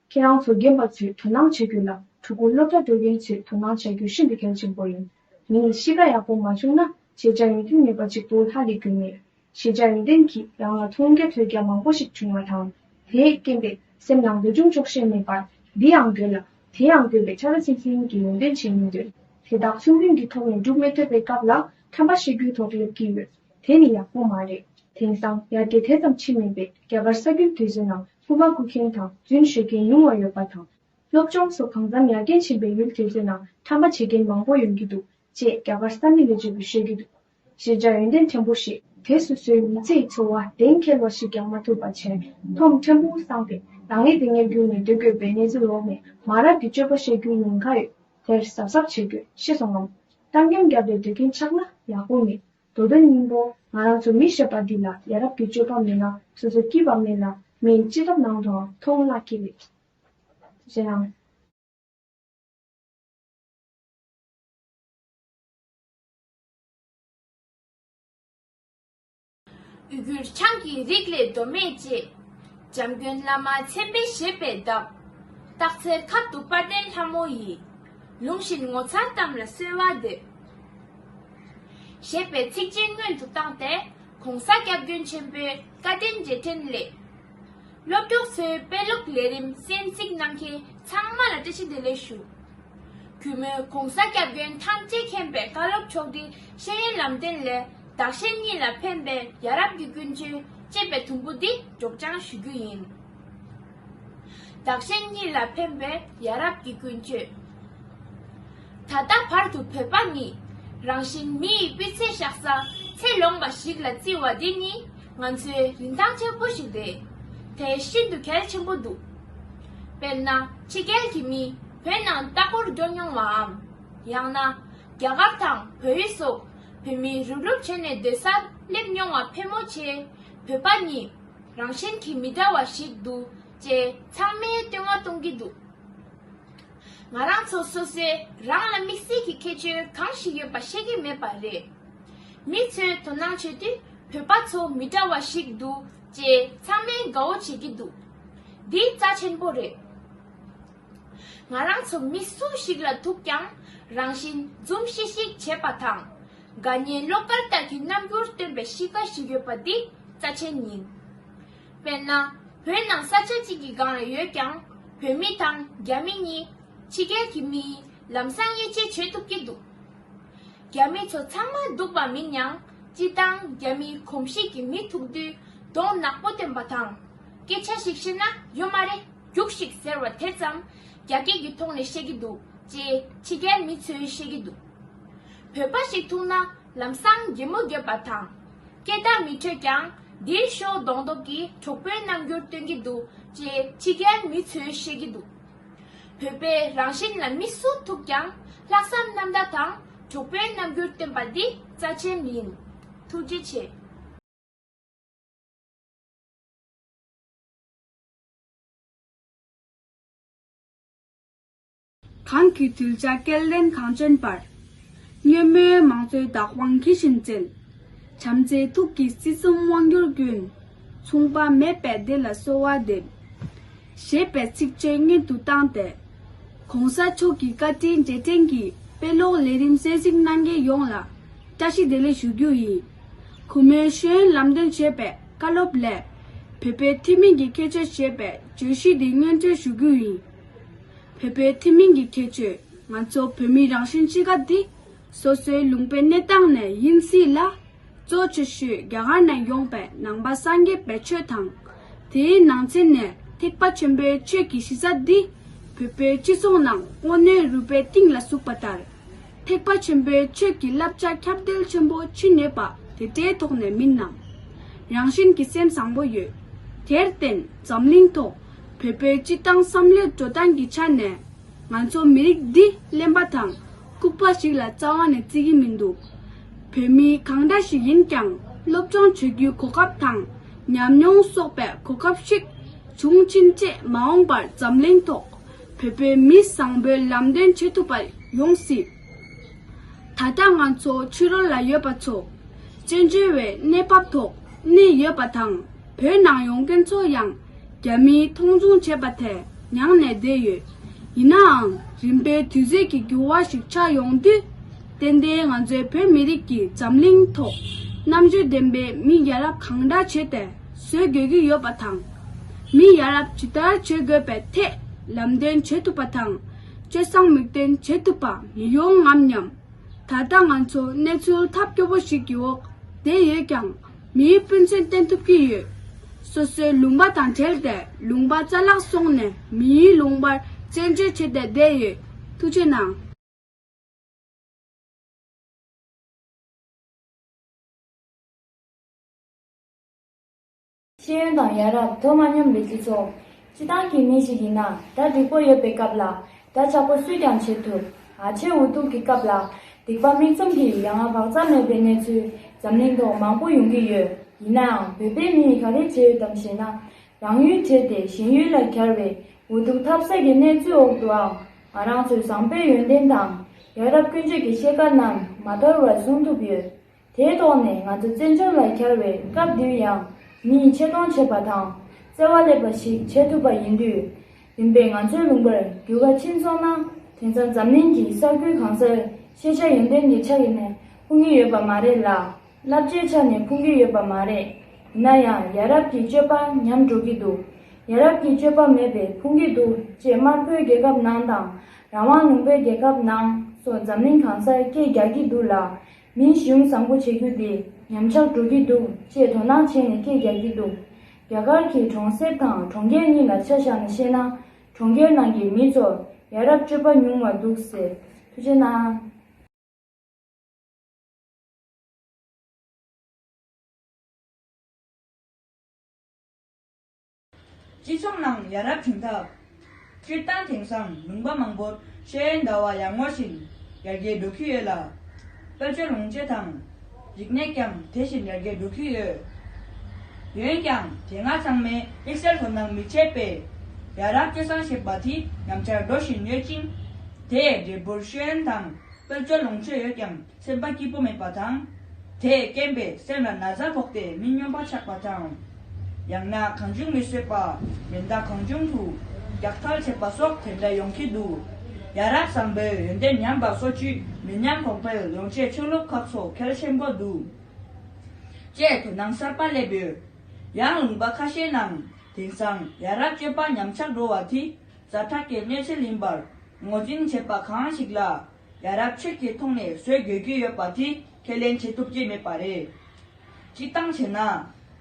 ཁྱེད་རང་ཚོ་རྒན་པ་ཚོས་དོ་སྣང་བྱེད་རྒྱུ་ལ་ཕྲུ་གུ་སློབ་གྲྭ་འགྲོ་མཁན་ཚོས་དོ་སྣང་བྱ་རྒྱུ་ཤིན་ཏུ་གལ་ཆེན་པོ་ཡིན། མི་ཡི་གཤིས་ཀ་ཡག་པོ་མ་བྱུང་ན་ཤེས་བྱ་ཡོན་ཏན་མེད་པ་གཅིག་པུ་ལྷ་ལས་འགུལ་མེད། ཤེས་བྱ་ཡོན་ཏན་གྱིས་རང་ལ་མཐོང་རྒྱ་ཐོས་རྒྱ་མང་པོ་ཞིག་བྱུང་བ་དང་། དེས་རྐྱེན་པས་སེམས་ནང་འདོད་ཆུང་ཆོག་ཤེས་མེད་པར་འདི་ཡང་དགོས་ལ་དེ་ཡང་དགོས་པའི་ཆ་ར་ཚིག་ཚིག་གི་ཡོན་ཏན་བྱེད་མི་འདོད། དེ་དག་ཚུལ་མཐུན་གྱི་ཐོག་ནས་སྒྲུབ་མི་ཐུབ་པའི་སྐབས་ལ་ཁྲམ་པ་བཤད་རྒྱུའི་ཐོག་སླེབས་ཀྱི་ཡོད། དེ་ནི་ཡག་པོ་མ་རེད། དེང་སང་ཡར་རྒྱས་དེ་ཙམ་ཕྱིན་མེད་པས་རྒྱ་གར་ས་ཁུལ་དེ་ཚོའི་ནང་རྐུ་མ་རྐུ་མཁན་དང་རྫུན་ཤོད་མཁན་ཉུང་བ་ཡོད་པ་དང་། སློབ་སྦྱོང་སོགས་གང་འཚམ་ཡར་རྒྱས་ཕྱིན་པའི་ཡུལ་དེ་ཚོའི་ནང་ཁྲམ་པ་བྱེད་མཁན་མང་པོ་ཡོང་གི་འདུག་ཅེས་རྒྱ་གར་ས་མི་ལས་བྱེད་པས་བཤད་ཀྱི་འདུག་ཤེས་བྱ་ཡོན་ཏན་ཕྲན་བུ་ཞིག་དེ་སོ་སོའི་མི་ཚེའི་འཚོ་བ་གཏན་འཁེལ་བ་ཞིག་ཀྱང་མ་ཐུབ་པ་བྱས། ཐོམ་ཕྲན་བུ་སངས་ཏེ་རང་ཉིད་དེ་ཉེར་རྒྱུག་ནས་སྡོད་དགོས་པའི་གནས་ཚུལ་འོག་ནས་མ་རབས་ཀྱི་སྤྱོད་པ་བཤད་རྒྱུའི་ཉེན་ཁ་ཡོད། དེར་གཟབ་གཟབ་བྱེད་དགོས། ཤེས་སོང་ངམ། གཏམ་རྒྱུན་བརྒྱབ་སྟེ་སྡོད་མཁན་ཆགས་ན་ཡག་པོ་མེད། མདོ་དོན་སྙིང་པོ། ང་རང་ཚོ་མི་ཞེས་པ་འདི་ལ་ཡ་རབས་ཀྱི་སྤྱོད་པ་མེད་ན་སོ་སོ་སྐྱིད་པ་མེད་ལ་མིའི་སྤྱི་ཚོགས་ནང་དུའང་མཐོང་བརླག་གི་རེད། ཞེས་དང་། ཡུ་གུར་ཆང་གི་རིགས་ལས་མདོ་སྨད་ཅེས། འཇམ་མགོན་བླ་མ་མཚན་དཔེ་བཞད་པའི་འདབས། སྟག་འཚེར་ཁབ་ཏུ་དཔལ་ལྡན་ལྷ་མོ་ཡིས། ལུང་བཞིན་ངོ་མཚར་གཏམ་ལ་གསོལ་བ་འདེབས། ཞེས་པའི་ཚིགས་བཅད་སྔོན་དུ་བཏང་སྟེ། ༸གོང་ས་༸སྐྱབས་མགོན་ཆེན་པོའི་བཀའ་དྲིན་རྗེས་དྲན་སླད། སློབ་ཕྲུག་ཚོའི་དཔེ་ཀློག་ལས་རིམ་གསན་གཟིགས་གནང་མཁན་ཚང་མ་ལ་བཀྲ་ཤིས་བདེ་ལེགས་ཞུ། གུས་མོས་༸གོང་ས་༸སྐྱབས་མགོན་ཐམས་ཅད་མཁྱེན་པའི་བཀའ་སློབ་ཕྱོགས་སྒྲིག་ཤེས་ཡོན་ལམ་སྟོན་ལས། བདག་གཞན་གཉིས་ལ་ཕན་པའི་ཡ་རབས་ཀྱི་ཀུན་སྤྱོད་ཅེས་པའི་དུམ་བུ་འདི་སྒྲོག་སྦྱང་ཞུ་རྒྱུ་ཡིན། བདག་གཞན་གཉིས་ལ་ཕན་པའི་ཡ་རབས་ཀྱི་ཀུན་སྤྱོད། ད་ལྟ་བར་དུ་བོད་པ་ནི་རང་བཞིན་མི་ཡི་སྤུས་ཚད་བཞག་ས་ཚད་ལོངས་པ་ཞིག་ལ་བརྩི་བ་འདི་ནི་ང་ཚོའི་རིན་ཐང་ཆེན་པོ་ཞིག་རེད། དེ་ཤིན་ཏུ་གལ་ཆེན་པོ་འདུག་དཔེར་ན་ཕྱི་རྒྱལ་གྱི་མི་བོད་ནང་ལྟ་སྐོར་འགྲོ་མྱོང་བའམ། ཡང་ན་རྒྱ་གར་དང་བལ་ཡུལ་སོགས་བོད་མི་རུབ་རུབ་བྱས་ནས་སྡོད་སར་སླེབས་མྱོང་བ་ཕལ་མོ་ཆེས་བོད་པ་ནི་རང་བཞིན་གྱིས་མི་འདྲ་བ་ཞིག་འདུག་ཅེས་ཚང་མས་བསྟོད་བསྔགས་གཏོང་གི་འདུག་ང་རང་ཚོ་སོ་སོས་རང་ལ་དམིགས་བསལ་གྱི་ཁྱད་ཆོས་གང་ཞིག་ཡོད་པ་ཤེས་ཀྱི་མེད་པ་རེད། མི་ཚོས་དོ་སྣང་བྱེད་དུས་བོད་པ་ཚོ་མི་འདྲ་བ་ཞིག་འདུག་ཅེས་ཚང་མས་དགའ་བོ་བྱེད་ཀྱི་འདུག་འདི་རྩ་ཆེན་པོ་རེད། ང་རང་ཚོ་མི་སུ་ཞིག་ལ་ཐུག་ཀྱང་རང་བཞིན་འཛུམ་ཤིག་ཤིག་བྱེད་པ་དང་། དགའ་ཉེ་བློ་དཀར་ལྟར་གྱི་རྣམ་འགྱུར་སྟོན་པའི་གཤིས་ཀ་ཞིག་ཡོད་པ་འདི་རྩ་ཆེན་ཡིན། དཔེར་ན། བོད་ནང་ས་ཆ་གཅིག་གི་སྒང་ལ་ཡོད་ཀྱང་བོད་མི་དང་རྒྱ་མི་གཉིས་ཕྱི་རྒྱལ་གྱི་མིས་ལམ་སང་དབྱེ་འབྱེད་བྱེད་ཐུབ་ཀྱི་འདུག་རྒྱ་མི་ཚོ་ཚང་མ་སྡུག་པ་མིན་ཡང་སྤྱིར་བཏང་རྒྱ་མིའི་གོམས་གཤིས་ཀྱི་མི་ཐུག་དུས་གདོང་ནག་པོ་སྟོན་པ་དང་། སྐད་ཆ་ཞིག་བཤད་ན་ཡོད་མ་རེད། རྒྱུགས་ཤིག་ཟེར་བ་དེ་ཙམ་རྒྱ་སྐད་ཀྱི་ཐོག་ནས་བཤད་ཀྱི་འདུག་ཅེས་ཕྱི་རྒྱལ་མི་ཚོས་བཤད་ཀྱི་འདུག་བོད་པ་ཞིག་ཐུག་ན་ལམ་སང་གད་མོ་བརྒྱབ་པ་དང་། སྐད་བརྡ་མི་འཕྲོད་ཀྱང་འདིར་ཤོག་མདོག་མདོག་གིས་གྲོགས་པོའི་རྣམ་འགྱུར་སྟོན་གྱི་འདུག་ཅེས་ཕྱི་རྒྱལ་མི་ཚོས་བཤད་ཀྱི་འདུག་བོད་པའི་རང་བཞིན་ལ་མི་སུ་ཐུག་ཀྱང་ལྷག་བསམ་རྣམ་དག་དང་གྲོགས་པོའི་རྣམ་འགྱུར་སྟོན་པ་འདི་རྩ་ཆེན་ཡིན། ཐུགས་རྗེ་ཆེ། གང་གི་གདུལ་བྱ་སྐལ་ལྡན་གངས་ཅན་པར། སྙན་མོས་མང་གཙོའི་བདག་དབང་གི་བཞིན་བཙན། བྱམས་བརྩེའི་ཐུགས་ཀྱིས་སྲིད་གསུམ་དབང་བསྒྱུར་ཀུན། མཚུངས་པ་མེད་པའི་བདེ་ལ་གསོལ་བ་འདེབས། ཞེས་པའི་ཚིགས་བཅད་སྔོན་དུ་བཏང་སྟེ། ༸གོང་ས་མཆོག་གི་བཀའ་དྲིན་རྗེས་དྲན་གྱི་དཔེ་ཀློག་ལས་རིམ་གསན་གཟིགས་གནང་མཁན་ཡོངས་ལ་བཀྲ་ཤིས་བདེ་ལེགས་ཞུ་རྒྱུ་ཡིན། གུས་མོས་ཤེས་ཡོན་ལམ་སྟོན་བྱས་པའི་བཀའ་སློབ་ལས། བོད་པའི་ཐུན་མིན་གྱི་ཁྱད་ཆོས་ཞེས་པའི་བརྗོད་གཞི་འདི་སྙན་སྒྲོན་ཞུ་རྒྱུ་ཡིན། བོད་པའི་ཐུན་མིན་གྱི་ཁྱད་ཆོས། ང་ཚོ་བོད་མི་རང་བཞིན་གཅིག་པ་འདི། སོ་སོའི་ལུང་པའི་གནས་སྟངས་ནས་ཡིན་སྲིད་ལ། གཙོ་ཆེ་ཤོས་རྒྱ་གར་ནས་ཡོང་པའི་ནང་པ་སངས་རྒྱས་པའི་ཆོས་དང་། དེའི་ནང་ཚན་ནས་ཐེག་པ་ཆེན་པོའི་ཆོས་ཀྱི་གཞི་རྩ་འདི། བོད་པའི་སྤྱི་ཚོགས་ནང་དངོས་གནས་རུས་པའི་གཏིང་ལ་ཟུག་པ་ལྟར། ཐེག་པ་ཆེན་པོའི་ཆོས་ཀྱི་བསླབ་བྱ་ཁྱབ་གདལ་ཆེན་པོ་ཅི་ནུས་པ་དེ་འདྲའི་ཐོག་ནས་མིན་ནམ། རང་བཞིན་གྱི་སེམས་བཟང་པོ་ཡོད། དེར་བརྟེན་འཛམ་གླིང་ཐོག་བོད་པའི་སྤྱི་བཏང་བསམ་བློའི་འགྲོ་སྟངས་ཀྱི་ཆ་ནས། ང་ཚོ་མི་རིགས་འདི་གླེན་པ་དང་ལྐུགས་པ་ཞིག་ལ་རྩ་བ་ནས་བརྩི་གི་མི་འདུག་བོད་མི་གང་འདྲ་ཞིག་ཡིན་ཀྱང་སློབ་སྦྱོང་བྱེད་རྒྱུའི་གོ་སྐབས་དང་ཉམས་མྱོང་སོགས་པའི་གོ་སྐབས་ཤིག་བྱུང་ཕྱིན་ཆད། མ་འོངས་པར་འཛམ་གླིང་ཐོག་བོད་པའི་མི་བཟང་པོའི་ལམ་སྟོན་བྱེད་ཐུབ་པ་ཡོང་སྲིད། ད་ལྟ་ང་ཚོ་ཕྱི་རོལ་ལ་ཡོད་པ་ཚོ། བཙན་བྱོལ་བའི་གནས་བབ་ཐོག་གནས་ཡོད་པ་དང་། བོད་ནང་ཡོང་མཁན་ཚོ་ཡང་རྒྱ་མིས་མཐོང་ཆུང་བྱས་པ་དེ་མྱངས་ནས་བསྡད་ཡོད། ཡིན་ནའང་རིམ་པས་དུས་ཚོད་ཀྱི་འགྱུར་བ་ཞིག་ཆགས་ཡོང་དུས། ཏན་ཏན་ང་ཚོའི་བོད་མི་རིགས་ཀྱིས་འཛམ་གླིང་ཐོག་རྣམ་དཔྱོད་ལྡན་པའི་མི་ཡ་རབས་གང་འདྲ་བྱས་ཏེ་བཟོ་དགོས་ཀྱི་ཡོད་པ་དང་། མི་ཡ་རབས་ཇི་ལྟར་བྱེད་དགོས་པའི་ཐད་ལམ་སྟོན་བྱེད་ཐུབ་པ་དང་། སྤྱོད་བཟང་མིག་སྟོན་བྱེད་ཐུབ་པ་མི་ཡོང་ངམ་སྙམ། ད་ལྟ་ང་ཚོ་གནས་ཚུལ་ཐབས་སྐྱོ་པོ་ཞིག་གི་འོག་བསྡད་ཡོད་ཀྱང་། མིའི་སྤུན་མཆེད་བསྟེན་ཐུབ་ཀྱི་ཡོད། སོ་སོའི་ལུང་པ་དང་བྲལ་ཏེ་ལུང་པ་རྩ་བརླག་སོང་ནས་མིའི་ལུང་པར་བཙན་བྱོལ་བྱས་ཏེ་བསྡད་ཡོད། ཐུགས་རྗེ་གནང་། ཤེས་ཡོན་དང་ཡ་རབས་དོ་མ་མཉམ་པའི་སྤྱི་ཚོགས། སྤྱི་བཏང་གི་མི་ཞིག་ཡིན་ན་ད་འགྲིག་པོ་ཡོད་པའི་སྐབས་ལ་ད་ཆག་པོ་སུས་ཀྱང་བྱེད་ཐུབ། ཨ་ཆེ་འུ་ཐུག་གི་སྐབས་ལ་སྡིག་པ་མིག་བཙུམ་གྱིས་ཡ་ང་བག་ཚ་མེད་པའི་གནས་ཚུལ་འཛམ་གླིང་ཐོག་མང་པོ་ཡོང་གི་ཡོད། ཡིན་ནའང་བོད་པའི་མིས་ག་རེ་བྱས་ཡོད་དམ་ཞེ་ན། རང་ཡུལ་བྲལ་ཏེ་གཞན་ཡུལ་ལ་གྱར་བའི་འུ་ཐུག་ཐབས་ཟད་ཀྱི་གནས་ཚུལ་འོག་ཏུའང་ང་རང་ཚོའི་བཟང་པོའི་ཡོན་ཏན་དང་ཡ་རབས་ཀུན་སྤྱོད་ཀྱི་ཤེལ་དཀར་རྣམས་མ་དོར་བར་བཟུང་ཐུབ་ཡོད། དེའི་ཐོག་ནས་ང་ཚོ་བཙན་བྱོལ་ལ་གྱར་བའི་སྐབས་འདིར་ཡང་མིས་ཆེ་མཐོང་བྱེད་པ་དང་བརྩེ་བ་སླེབས་པ་ཞིག་བྱེད་ཐུབ་པ་ཡིན་དུས། རིམ་པས་ང་ཚོའི་ལུང་པར་རྒྱུ་སྐར་ཕྱིན་སོང་ན་དེང་སང་འཛམ་གླིང་གི་ས་ཁུལ་གང་སར་ཤེས་བྱ་ཡོན་ཏན་གྱི་ཆ་ཡིན་ནས་ཕུང་གི་ཡོད་པ་མ་རེད་ལ། བསླབ་བྱའི་ཆ་ནས་ཕུང་གི་ཡོད་པ་མ་རེད། ཡིན་ན་ཡང་ཡ་རབས་ཀྱི་སྤྱོད་པ་ཉམས་འགྲོ་གི་འདུག་ཡ་རབས་ཀྱི་སྤྱོད་པ་མེད་པས་ཕུང་གི་འདུག་ཅེས་དམར་པོའི་རྒྱལ་ཁབ་ནང་དང་རང་དབང་ལུང་པའི་རྒྱལ་ཁབ་ནང་སོགས་འཛམ་གླིང་གང་སར་སྐད་རྒྱག་གི་འདུག་ལ། མིས་གཞུང་བཟང་པོ་བྱེད་རྒྱུ་དེ་ཉམས་ཆག་འགྲོ་གི་འདུག་ཅེས་དོ་སྣང་བྱས་ནས་སྐད་རྒྱག་གི་འདུག་རྒྱ་གར་གྱི་གྲོང་གསེབ་དང་གྲོང་ཁྱེར་གཉིས་ལ་ཆ་བཞག་ནས་བཤད་ན། གྲོང་ཁྱེར་ནང་གི་མི་ཚོར་ཡ་རབས་སྤྱོད་པ་ཉུང་བ་འདུག་ཟེར། ཐུགས་རྗེ་གནང་། སྤྱི་ཚོགས་ནང་ཡ་རབས་བྱུང་ཐབས། སྤྱིར་བཏང་དེང་སང་ལུང་པ་མང་པོར་ཤེས་ཡོན་ཟླ་བ་ཡར་ངོ་བཞིན་ཡར་རྒྱས་འགྲོ་གི་ཡོད་ལ། དཔལ་འབྱོར་ལོངས་སྤྱོད་དང་རིག་གནས་ཀྱང་དེ་བཞིན་ཡར་རྒྱས་འགྲོ་གི་ཡོད། འོན་ཀྱང་དེ་སྔ་ཚང་མས་དམིགས་བསལ་དོ་སྣང་མི་བྱེད་པས། ཡ་རབས་སྤྱོད་བཟང་ཞེས་པ་དེ་ཉམས་ཆག་འགྲོ་བཞིན་ཡོད་ཅིང་། དེའི་འབྲས་བུར་ཤེས་ཡོན་དང་དཔལ་འབྱོར་ལོངས་སྤྱོད་ཡོད་ཀྱང་། སེམས་པ་སྐྱིད་པོ་མེད་པ་དང་། དེས་རྐྱེན་པས་སེམས་ལ་ན་ཚ་ཕོག་སྟེ་མི་སྨྱོན་པ་ཆགས་པ་དང་། ཡང་ན་གང་བྱུང་མི་གསོད་པ། མེ་མདའ་གང་བྱུང་དུ་རྒྱག་ཐལ་བྱེད་པ་སོགས་དེ་འདྲ་ཡོང་གི་འདུག་ཡ་རབས་བཟང་པོའི་ཡོན་ཏན་ཉམས་པ་སོགས་ཀྱིས་མི་ཉམས་གོང་འཕེལ་ཡོང་ཆེད་ཆོས་ལུགས་ཁག་སོགས་གལ་ཆེན་པོ་འདུག་ཅེས་དོ་སྣང་གསར་པ་སླེབས་ཡོད། ཡང་ལུང་པ་ཁ་ཤས་ནང་དེང་སང་ཡ་རབས་སྤྱོད་པ་ཉམས་ཆག་འགྲོ་བ་དེ་ཛ་དྲག་གི་གནས་ཚུལ་ཡིན་པར་ངོས་འཛིན་བྱེད་པ་གང་ཞིག་ལ། ཡ་རབས་ཆོས་ཀྱི་ཐོག་ནས་བཟོ་དགོས་ཀྱི་ཡོད་པ་དེ་ཁས་ལེན་བྱེད་ཐུབ་ཀྱི་མེད་པ་རེད། སྤྱིར་བཏང་བྱས་ན།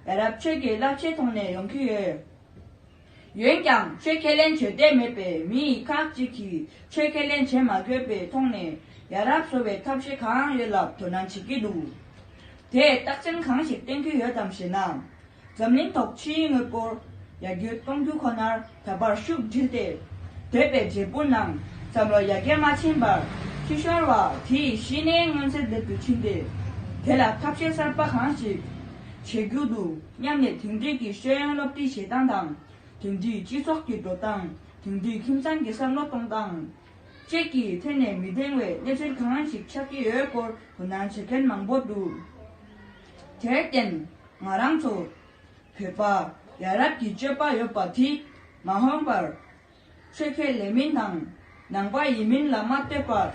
ཡ་རབས་ཆོས་ཀྱི་བསླབ་བྱའི་ཐོག་ནས་ཡོང་གི་ཡོད། འོན་ཀྱང་ཆོས་ཁས་ལེན་བྱེད་འདོད་མེད་པའི་མི་ཁག་ཅིག་གིས་ཆོས་ཁས་ལེན་བྱེད་མ་དགོས་པའི་ཐོག་ནས་ཡ་རབས་བཟོ་བའི་ཐབས་ཤེས་གང་ཡོད་ལ་དོ་སྣང་བྱེད་ཀྱི་འདུག་དེས་རྟགས་མཚན་གང་ཞིག་སྟོན་གྱི་ཡོད་དམ་ཞེ་ན། འཛམ་གླིང་ཐོག་ཕྱིའི་དངོས་པོར་ཡར་རྒྱས་གཏོང་རྒྱུ་ཁོ་ནར་ད་བར་ཤུགས་སྒྲིལ་ཏེ། འདས་པའི་འབྲས་བུ་རྣམས་བསམ་བློ་ཡར་རྒྱས་མ་ཕྱིན་པར་ཕྱི་ཤོར་བ་དེ་ཡི་གཞི་ནས་མངོན་གསལ་དོད་དུ་ཕྱིན་ཏེ། དེ་ལ་ཐབས་ཤེས་གསར་པ་གང་ཞིག་བྱེད་རྒྱུ་འདུག་སྙམ་ནས་དེང་དུས་ཀྱི་ཤེས་ཡོན་སློབ་ཁྲིད་བྱེད་སྟངས་དང་། དེང་དུས་སྤྱི་ཚོགས་ཀྱི་འགྲོ་སྟངས། དེང་དུས་ཁྱིམ་ཚང་གི་བསམ་བློ་གཏོང་སྟངས་བཅས་ཀྱི་ཐད་ནས་མི་ལྡེང་བའི་གནས་ཚུལ་གང་ཞིག་ཆགས་ཀྱི་ཡོད་སྐོར་དོ་སྣང་བྱེད་མཁན་མང་པོ་འདུག་དེར་བརྟེན་ང་རང་ཚོ་བོད་པ་ཡ་རབས་ཀྱི་སྤྱོད་པ་ཡོད་པ་དེ་མ་འོངས་པར་ཆོས་ཁས་ལེན་མིན་དང་ནང་པ་ཡིན་མིན་ལ་མ་ལྟོས་པར།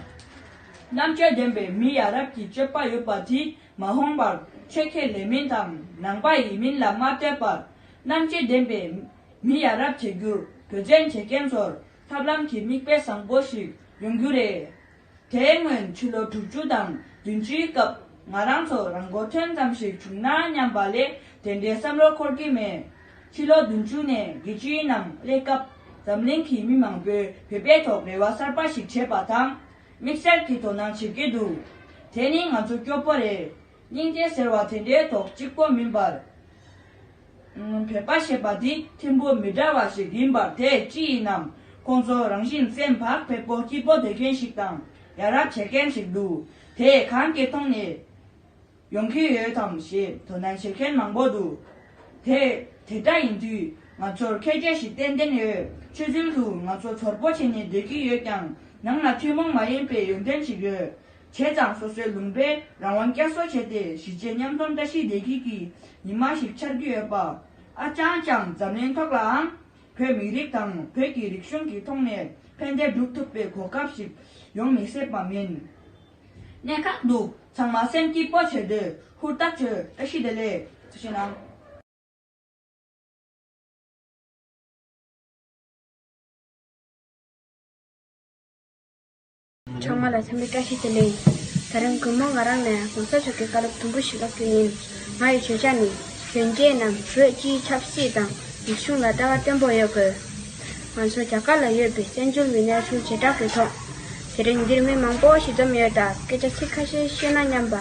རྣམ་དཔྱོད་ལྡན་པའི་མི་ཡ་རབས་ཀྱི་སྤྱོད་པ་ཡོད་པ་དེ་མ་འོངས་པར་ཆོས་ཁས་ལེན་མིན་དང་ནང་པ་ཡིན་མིན་ལ་མ་ལྟོས་པར། རྣམ་དཔྱོད་ལྡན་པའི་མི་ཡ་རབས་བྱེད་རྒྱུར་འབད་བརྩོན་བྱེད་མཁན་ཚོར་ཐབས་ལམ་གྱི་མིག་དཔེ་བཟང་པོ་ཞིག་ཡོང་རྒྱུ་རེད། དེའི་སྔོན་ཕྱི་ལོ་དྲུག་ཅུ་དང་བདུན་ཅུའི་སྐབས་ང་རང་ཚོ་རང་མགོ་ཐོན་ཙམ་ཞིག་བྱུང་ན་སྙམ་པ་ལས་དེ་འདྲའི་བསམ་བློ་འཁོར་གྱི་མེད། ཕྱི་ལོ་བདུན་ཅུ་ནས་བརྒྱད་ཅུའི་ནང་སླེབས་སྐབས་འཛམ་གླིང་གི་མི་མང་པོས་བོད་པའི་ཐོག་རེ་བ་གསར་པ་ཞིག་བྱས་པ་དང་། དམིགས་བསལ་གྱི་དོ་སྣང་བྱེད་ཀྱི་འདུག་དེ་ནི་ང་ཚོ་སྐྱོ་པོ་རེད། སྙིང་རྗེ་ཟེར་བ་དེ་འདྲའི་ཐོག་གཅིག་པོ་མིན་པར། བོད་པ་ཞེས་པ་འདི་ཐེར་འབུམ་མི་འདྲ་བ་ཞིག་ཡིན་པར་དེ་ཅི་ཡིན་ནམ། ཁོང་ཚོ་རང་བཞིན་སེམས་བག་ཕེབས་པོ་སྐྱིད་པོ་བསྡད་མཁན་ཞིག་དང་ཡ་རབས་བྱེད་མཁན་ཞིག་འདུག་དེ་གང་གི་ཐོག་ནས་ཡོང་གི་ཡོད་དམ་ཞེས་དོ་སྣང་བྱེད་མཁན་མང་པོ་འདུག་དེ་དེ་འདྲ་ཡིན་དུས་ང་ཚོར་ཁྱད་ཆོས་ཤིག་ཏན་ཏན་ཡོད། ཆུ་ཚུལ་དུ་ང་ཚོ་ཚོར་པོ་བྱས་ནས་སྡོད་ཀྱི་ཡོད་ཀྱང་ནང་ལ་ཐུན་མོང་མ་ཡིན་པའི་ཡོན་ཏན་ཞིག་ཡོད། བྱས་ཙང་སོ་སོའི་ལུང་པའི་རང་དབང་བསྐྱར་གསོ་བྱས་ཏེ་གཞིས་བྱེས་མཉམ་འཛོམས་བཀྲ་ཤིས་བདེ་སྐྱིད་ཀྱི་ཉི་མ་ཞིག་འཆར་གྱི་ཡོད་པ། ཨ་ཅང་ཅང་འཛམ་གླིང་ཐོག་ལའང་བོད་མི་རིགས་དང་བོད་ཀྱི་རིག་གཞུང་གི་ཐོག་ནས་ཕན་བདེ་སྒྲུབ་ཐུབ་པའི་གོ་སྐབས་ཤིག་ཡོང་མི་སྲིད་པ་མིན། གནད་འགག་འདུག་ཚང་མ་སེམས་སྐྱིད་པོ་བྱས་ཏེ་ཧུར་ཐག་བྱོས། བཀྲ་ཤིས་བདེ་ལེགས། ཐུགས་རྗེ་གནང་། ཚང་མ་ལ་འཚམས་འདྲི་བཀྲ་ཤིས་བདེ་ལེགས། ད་རིང་དགོང་མོ་ང་རང་ནས་གོང་ས་མཆོག་གི་བཀའ་སློབ་དུམ་བུ་ཞིག་ཀློག་རྒྱུ་ཡིན། ང་ཡི་བརྗོད་བྱ་ནི། གཞོན་སྐྱེས་རྣམས་བོད་སྤྱིའི་ཆབ་སྲིད་དང་རིག་གཞུང་ལ་ལྟ་བ་བརྟན་པོ་ཡོད་དགོས། ང་ཚོ་རྒྱ་གར་ལ་ཡོད་པའི་བཙན་བྱོལ་བའི་གནས་ཚུལ་བྱེ་བྲག་གི་ཐོག་དེ་རིང་འདིར་མི་མང་པོ་ཞིག་འཛོམས་ཡོད། ད་སྐད་ཆ་ཚིག་ཁ་ཤས་བཤད་ན་སྙམ་པ།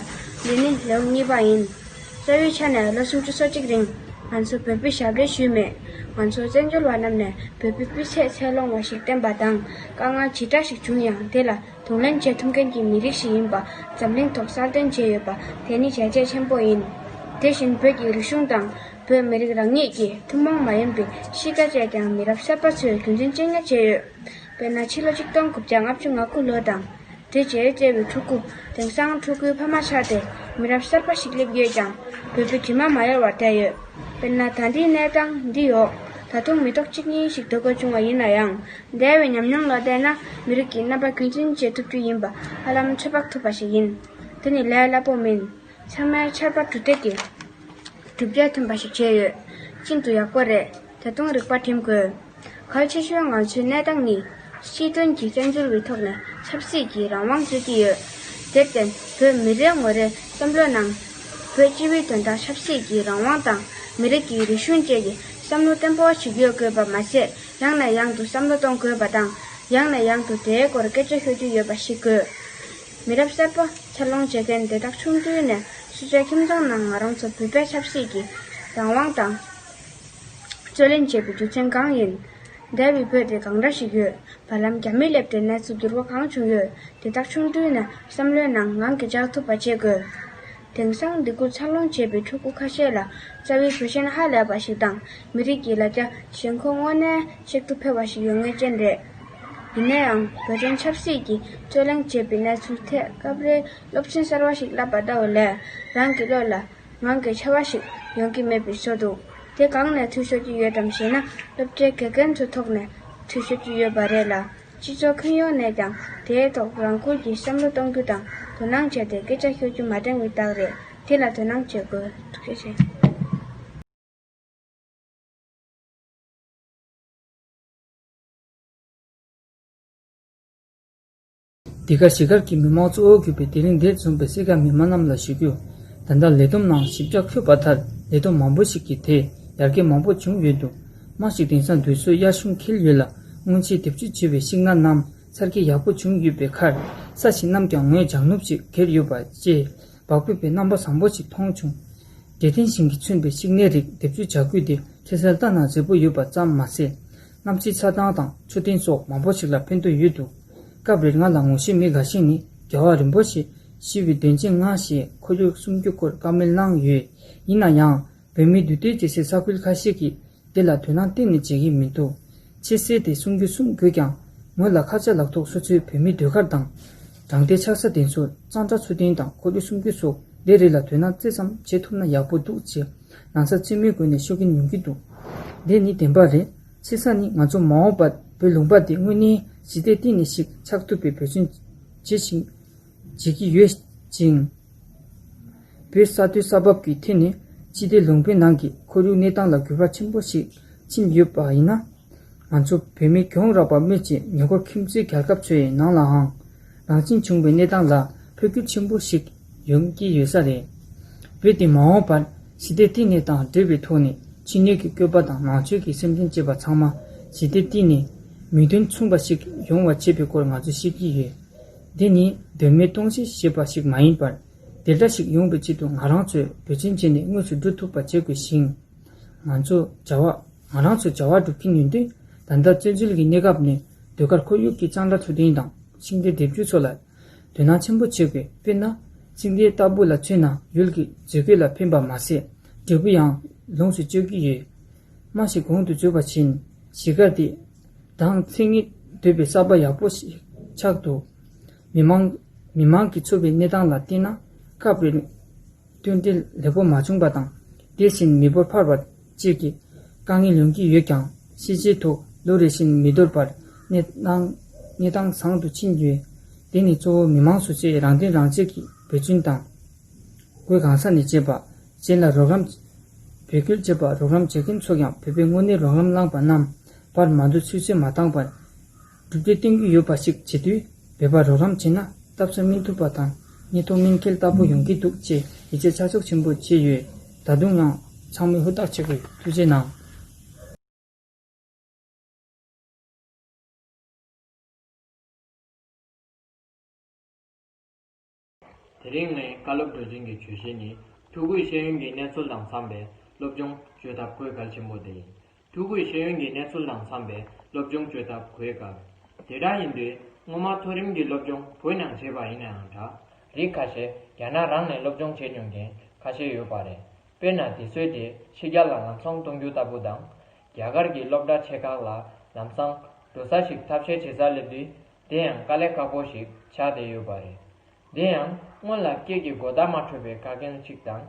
འདི་ནི་ལེའུ་གཉིས་པ་ཡིན། རྩ་བའི་ཆ་ནས་ལོ་སུམ་ཅུ་སོ་གཅིག་རིང་ང་ཚོ་བོད་པའི་ཞབས་འདྲེན་ཞུས་མེད། ང་ཚོ་བཙན་བྱོལ་བ་རྣམས་ནས་བོད་པའི་སྤུས་ཚད་ཚད་ལོངས་པ་ཞིག་བསྟན་པ་དང་། དཀའ་ངལ་ཇི་འདྲ་ཞིག་བྱུང་ཡང་དེ་ལ་གདོང་ལེན་བྱེད་ཐུབ་མཁན་གྱི་མི་རིགས་ཤིག་ཡིན་པ་འཛམ་གླིང་ཐོག་གསལ་སྟོན་བྱས་ཡོད་པ་དེ་ནི་བྱས་རྗེས་ཆེན་པོ་ཡིན། དེ་བཞིན་བོད་ཀྱི་རིག་གཞུང་དང་བོད་མི་རིགས་རང་ཉིད་ཀྱི་ཐུན་མོང་མ་ཡིན་པའི་གཤིས་ཀ་བཅས་ཀྱང་མི་རབས་གསར་པ་ཚོས་རྒྱུན་འཛིན་བྱེད་མཁན་བྱས་ཡོད། དཔེར་ན་ཕྱི་ལོ་ཆིག་སྟོང་དགུ་བརྒྱ་ལྔ་བཅུ་ང་དགུ་ལོ་དང་། དེ་རྗེས་བཙལ་བའི་ཕྲུ་གུ་དེང་སང་ཕྲུ་གུའི་ཕ་མ་ཆགས་ཏེ་མི་རབས་གསར་པ་ཞིག་སླེབས་ཡོད་ཀྱང་བོད་པའི་དྲི་མ་མ་ཡལ་བར་བསྡད་ཡོད། དཔེར་ན་ད་ལྟའི་གནས་སྟངས་འདི་འོག་ད་དུང་མི་ཐོག་གཅིག་གཉིས་ཤིག་སྡོད་དགོས་བྱུང་བ་ཡིན་ན་ཡང་འདས་པའི་ཉམས་མྱོང་ལ་བལྟས་ན་མི་རིགས་ཀྱི་རྣམ་པ་རྒྱུན་འཛིན་བྱེད་ཐུབ་རྒྱུ་ཡིན་པ་ཧ་ལམ་ཚོད་དཔག་ཐུབ་པ་ཞིག་ཡིན། དེ་ནི་ལས་སླ་པོ་མིན། ཚང་མས་ཆར་པ་གྲུ་འདེགས་ཀྱི་གྲུབ་འབྲས་ཐོན་པ་ཞིག་བྱས་ཡོད། ཤིན་ཏུ་ཡག་པོ་རེད། ད་དུང་རིག་པ་སྒྲིམ་དགོས། གལ་ཆེ་ཤོས་ང་ཚོའི་གནས་སྟངས་ནི། སྤྱི་དོན་གྱི་བཙན་འཛུལ་བའི་ཐོག་ནས་ཆབ་སྲིད་ཀྱི་རང་དབང་རྩོད་ཀྱི་ཡོད། དེར་བརྟེན་བོད་མི་རེ་ངོ་རེའི་བསམ་བློའི་ནང་། བོད་སྤྱི་བའི་དོན་དག་ཆབ་སྲིད་ཀྱི་རང་དབང་དང་མི་རིགས་ཀྱི་རིག་གཞུང་བཅས་ཀྱི་བསམ་བློ་བརྟན་པོ་ཞིག་ཡོད་དགོས་པ་མ་ཟད། ཡང་ནས་ཡང་དུ་བསམ་བློ་གཏོང་དགོས་པ་དང་། ཡང་ནས་ཡང་དུ་དེའི་སྐོར་སྐད་ཆ་ཤོད་རྒྱུ་ཡོད་པ་ཞིག་དགོས། མི་རབས་གསར་པ་འཚར་ལོངས་བྱེད་མཁན་དེ་དག་ཆུང་དུས་ནས་སོ་སོའི་ཁྱིམ་ཚང་ནང་ང་རང་ཚོ་བོད་པའི་ཆབ་སྲིད་ཀྱི་རང་དབང་དང་། རྩོད་ལེན་བྱེད་པའི་རྒྱུ་མཚན་གང་ཡིན། འདས་པའི་བོད་དེ་གང་འདྲ་ཞིག་ཡོད། བར་ལམ་རྒྱ་མི་སླེབས་ཏེ་གནས་ཚུལ་འགྱུར་བ་གང་བྱུང་ཡོད། དེ་དག་ཆུང་དུས་ནས་བསམ་བློའི་ནང་ངང་གིས་འཇགས་ཐུབ་པ་བྱེད་དགོས། དེང་སང་འདི་གུ་འཚར་ལོངས་བྱེད་པའི་ཕྲུ་གུ་ཁ་ཤས་ལ་རྩ་བའི་བོད་ཞེན་ཧ་ལས་པ་ཞིག་དང་མི་རིགས་ཀྱི་ལ་རྒྱ་ཞེན་ཁོག་དངོས་གནས་གཤེགས་འགྲོ་འཕེལ་བ་ཞིག་ཡོད་ངེས་ཅན་རེད། ཡིན་ན་ཡང་བོད་དོན་ཆབ་སྲིད་ཀྱི་རྩོད་གླེང་བྱེད་པའི་གནས་ཚུལ་ཐད་སྐབས་རེ་སློབ་ཚན་གསར་བ་ཞིག་བསླབ་པ་ལྟ་བུ་ལས་རང་གི་བློ་ལ་ངང་གིས་འཆར་བ་ཞིག་ཡོང་གི་མེད་པའི་བཟོ་འདུག་དེ་གང་ནས་འཐུས་ཤོར་གྱི་ཡོད་དམ་ཞེ་ན་སློབ་གྲྭའི་དགེ་རྒན་ཚོའི་ཐོག་ནས་འཐུས་ཤོར་གྱི་ཡོད་པ་རེད་ལ། སྤྱི་ཚོགས་ཁྱོན་ཡོངས་ནས་ཀྱང་དེའི་ཐོག་རང་འགུལ་གྱིས་བསམ་བློ་གཏོང་རྒྱུ་དང་དོ་སྣང་བྱས་ཏེ་སྐད་ཆ་ཤོད་རྒྱུ་མ་འགྲིག་པའི་རྟགས་རེད། དེ་ལ་དོ་སྣང་བྱེད་དགོས། ཐུགས་རྗེ་ཆེ། འདི་ག་གཞིས་སྒར་གྱི་མི་མང་གཙོ་བོར་གྱུར་པའི་དེ་རིང་འདིར་འཛོམས་པའི་སེར་སྐྱ་མི་མང་རྣམས་ལ་ཞུ་རྒྱུ། ད་ལྟ་ལས་བསྡོམས་ནང་ཞིབ་ཆ་འཁོད་པ་ལྟར་ལས་བསྡོམས་མང་པོ་ཞིག་གིས་དེ་ཡར་རྒྱས་མང་པོ་བྱུང་ཡོད་འདུག་མ་གཞི་དེང་སང་དུས་ཚོད་དབྱར་གཞུང་འཁེལ་ཡོད་ལ། སྔོན་ཆད་འདེབས་སྤྱོད་བྱས་པའི་ཤིང་སྣ་རྣམས་འཚར་སྐྱེད་ཡག་པོ་བྱུང་ཡོད་པའི་ཁར། ས་ཞིང་རྣམས་ཀྱང་ངོས་ལྗང་ནུབ་ཅིག་གྱེར་ཡོད་པ་བཅས་བག་ཕེབས་པའི་རྣམ་པ་བཟང་པོ་ཞིག་མཐོང་བྱུང་། འབྲས་ལྡན་ཞིང་གིས་མཚོན་པའི་ཤིང་སྣའི་རིགས་འདེབས་སྤྱོད་བྱ་དགོས་དེ་ཁ་གསལ་ལྟ་ན་མཛེས་པོ་ཡོད་པ་ཙམ་མ་ཟད། གནམ་གཤིས་ཆགས་སྟངས་དང་འཕྲོད་བསྟེན་སོགས་མང་པོ་ཞིག་ལ་ཕན་ཐོགས་ཡོད་འདུག་སྐབས་རེར་ང་ལ་ངོ་ཤེས་མི་འགའ་ཞིག་ནི་རྒྱལ་བ་རིན་པོ་ཆེ་ཤི་བའི་དོན་རྐྱེན་ང་ཞེས་ཁོར་ཡུག་སྲུང་སྐྱོབ་སྐོར་བཀའ་མོལ་གནང་ཡོད། ཡིན་ན་ཡང་བོད་མིའི་འདུས་སྡོད་བྱེད་སའི་ས་ཁུལ་ཁ་ཤས་ཀྱིས་དེ་ལ་དོ་སྣང་གཏན་ནས་བྱེད་ཀྱི་མི་འདུག་ཆེ་སའི་དེ་གསུང་རྒྱུ་གསུང་དགོས་ཀྱང་། ངོས་ལ་ཁ་ཆེ་ལག་ཐོགས་སོ་སོའི་བོད་མིའི་ཟློས་གར་དང་། དྲང་བདེན་ཆགས་ས་དེ་ཚོར་གཙང་སྦྲ་འཚོལ་མཁན་དང་ཁོར་ཡུག་སྲུང་སྐྱོབ་སོགས་ལས་རིགས་ལ་དོ་སྣང་ཙེ་ཙམ་བྱེད་ཐུབ་ན་ཡག་པོ་འདུག་ཅེས་ནང་ས་རྩེད་མོའི་སྒོ་ནས་ཤོད་མཁན་ཡོང་གི་འདུག་འདི་ནི་བདེན་པ་རེད། ཆེ་ས་ནི་ང་ཚོ་མ་འོངས་པར་བོད་ལུང་པ་འདི་དངོས་གནས་ཞི་བདེ་གཏིང་ནས་ཞིག་ཆགས་ཐུབ་པའི་འབད་བརྩོན་བྱེད་བཞིན་བྱེད་ཀྱི་ཡོད་ཅིང་། བོད་ས་མཐོའི་ས་བབ་ཀྱི་ཐད་ནས་སྤྱི་བདེ་ལུང་པའི་ནང་གི་ཁོར་ཡུག་གནས་སྟངས་ལ་འགྱུར་བ་ཆེན་པོ་ཞིག་ཕྱིན་ཡོད་པ་ཡིན་ན། ང་ཚོ་བོད་མི་གྱོང་རག་པ་སྨོས་ཅི། ཉེ་འཁོར་ཁྱིམ་མཚེས་རྒྱལ་ཁབ་ཚོའི་ནང་ལའང་རང་བཞིན་བྱུང་བའི་གནས་སྟངས་ལ་འཕོ་འགྱུར་ཆེན་པོ་ཞིག་ཡོང་གི་ཡོད་ས་རེད། བོད་དེ་མ་འོངས་པར་ཞི་བདེ་བསྟི་གནས་དང་འབྲེལ་བའི་ཐོག་ནས་ཕྱི་སྣོད་ཀྱི་བཀོད་པ་དང་ནང་ཆོས་ཀྱི་སེམས་ཅན་བཅས་པ་ཚང་མ་ཞི་བདེ་བསྟི་གནས་མིང་དོན་མཚུངས་པ་ཞིག་ཡོང་བ་བྱེད་པའི་སྐོར་ང་ཚོས་ཤེས་ཀྱི་ཡོད། འདི་ནི་གདོད་མའི་སྟོང་བཤད་ཞེས་པ་ཞིག་མ་ཡིན་པར། དེ་འདྲ་ཞིག་ཡོང་བའི་ཆེད་དུ་ང་རང་ཚོས་འབད་བརྩོན་བྱས་ནས་དངོས་སུ་འགྲུབ་ཐུབ་པ་བྱེད་དགོས་ཤིང་། ང་ཚོ་བྱ་བ། ང་རང་ཚོས་བྱ་བ་སྒྲུབ་ཀྱིན་ཡོད་དུས། ད་ལྟ་བཙན་འཛུལ་གྱི་གནས་སྐབས་ནས་ཟློས་གར་ཁོར་ཡུག་གི་གཙང་སྦྲ་འཚོལ་མཁན་དང་ཤིང་འབྲས་འདེབས་རྒྱུ་ཚོ་ལ་དོ་སྣང་ཆེན་པོ་བྱེད་དགོས། དཔེར་ན། ཤིང་འབྲས་ལྟ་བུ་ལ་མཚོན་ན་ཡུལ་གྱི་མཛེས་བཀོད་ལ་ཕན་པ་མ་ཟད། འབྲས་བུ་ཡང་ལོངས་སུ་སྤྱོད་ཀྱི་ཡོད། སྨྲ་ཞིག་གོང་དུ་བརྗོད་པ་བཞིན་གཞིས་སྒར་དེ་དྭངས་ཚིག་ངེར་སྡོད་པའི་ས་པ་ཡག་པོ་ཞིག་ཆགས་འདུག་མི་མང་མི་མང་གིས་འཚོ་བའི་གནས་སྟངས་ལ་བལྟས་ན། སྐབས་རེར་སྟོན་འབྲས་ལེགས་པོ་མ་བྱུང་པ་དང་། དེ་བཞིན་མི་འབོར་འཕར་བ་བཅས་ཀྱི་དཀའ་ངལ་ཡོང་གི་ཡོད་ཀྱང་། ཤེས་བྱའི་ཐོག་ལོ་རེ་བཞིན་མི་འདོར་བར་གནས་སྟངས་གནས་སྟངས་བཟང་དུ་ཕྱིན་ཡོད། དེ་ནི་གཙོ་བོ་མི་མང་སོ་སོས་རང་དོན་རང་གཅེས་ཀྱི་འབད་བརྩོན་དང་། སྒོས་གང་ས་ནས་བྱེད་པ། གཞན་ལ་རོགས་རམ། བོད་སྐྱོར་བྱེད་པ། རོགས་རམ་བྱེད་མཁན་ཚོ་ཡང་བོད་པས་དངོས་གནས་རོགས་རམ་བླངས་པ་རྣམས་བར་མ་དོ་ཚུད་ཚོད་མ་བཏང་བར། གྲུབ་འབྲས་བསྟན་རྒྱུ་ཡོད་པ་ཞིག་བྱེད་དུས། བོད་པ་རོགས་རམ་བྱས་ན་སྟབས་ས་སྨིན་ཐུབ་པ་དང་། གཉེན་ཐོག་སྨིན་སྐྱེལ་ལྟ་བུ་ཡོང་གི་འདུག་ཅེས་ཡིད་ཆེས་ཆ་འཇོག་ཆེན་པོ་བྱས་ཡོད། ད་དུང་ཡང་ཚང་མས་ཧུར་ཐག་བྱེད་དགོས། ཐུགས་རྗེ་གནང་། དེ་རིང་ངའི་བཀའ་སློབ་སྒྲོག་འཛིན་གྱི་བརྗོད་གཞི་ནི། ཕྲུ་གུའི་ཤེས་ཡོན་གྱི་གནས་ཚུལ་དང་འཚམས་པའི་སློབ་སྦྱོང་བྱེད་ཐབས་དགོས་གལ་ཆེན་པོ་དེ་ཡིན། ཕྲུ་གུའི་ཤེས་ཡོན་གྱི་གནས་ཚུལ་དང་འཚམས་པའི་སློབ་སྦྱོང་བྱེད་ཐབས་དགོས་གལ། དེ་འདྲ་ཡིན་དུས་སྔོན་མ་མཐོ་རིམ་གྱི་སློབ་སྦྱོང་བོད་ནང་བྱས་པ་ཡིན་ན་ཡང་འདྲ། རིགས་ཁ་ཤས་རྒྱ་ནག་རང་ནས་སློབ་སྦྱོང་བྱེད་མྱོང་མཁན་ཁ་ཤས་ཡོད་པ་རེད། དཔེར་ན་དེ་ཚོའི་གྲས་ཕྱི་རྒྱལ་ལ་ལམ་སང་གཏོང་རྒྱུ་ལྟ་བུ་དང་། རྒྱ་གར་གྱི་སློབ་གྲྭ་ཆེ་ཁག་ལ་ལམ་སང་འགྲོ་ས་ཞིག་ཐབས་ཤེས་བྱེད་སར་སླེབས་དུས། དེ་ཡང་དཀའ་ལས་ཁག་པོ་ཞིག་ཆགས་བསྡད་ཡོད་པ་རེད། དེ་ཡང་སྔོན་ལ་སྐད་ཀྱི་གོ་བརྡ་མ་འཕྲོད་པའི་དཀའ་ངལ་གཅིག་དང་།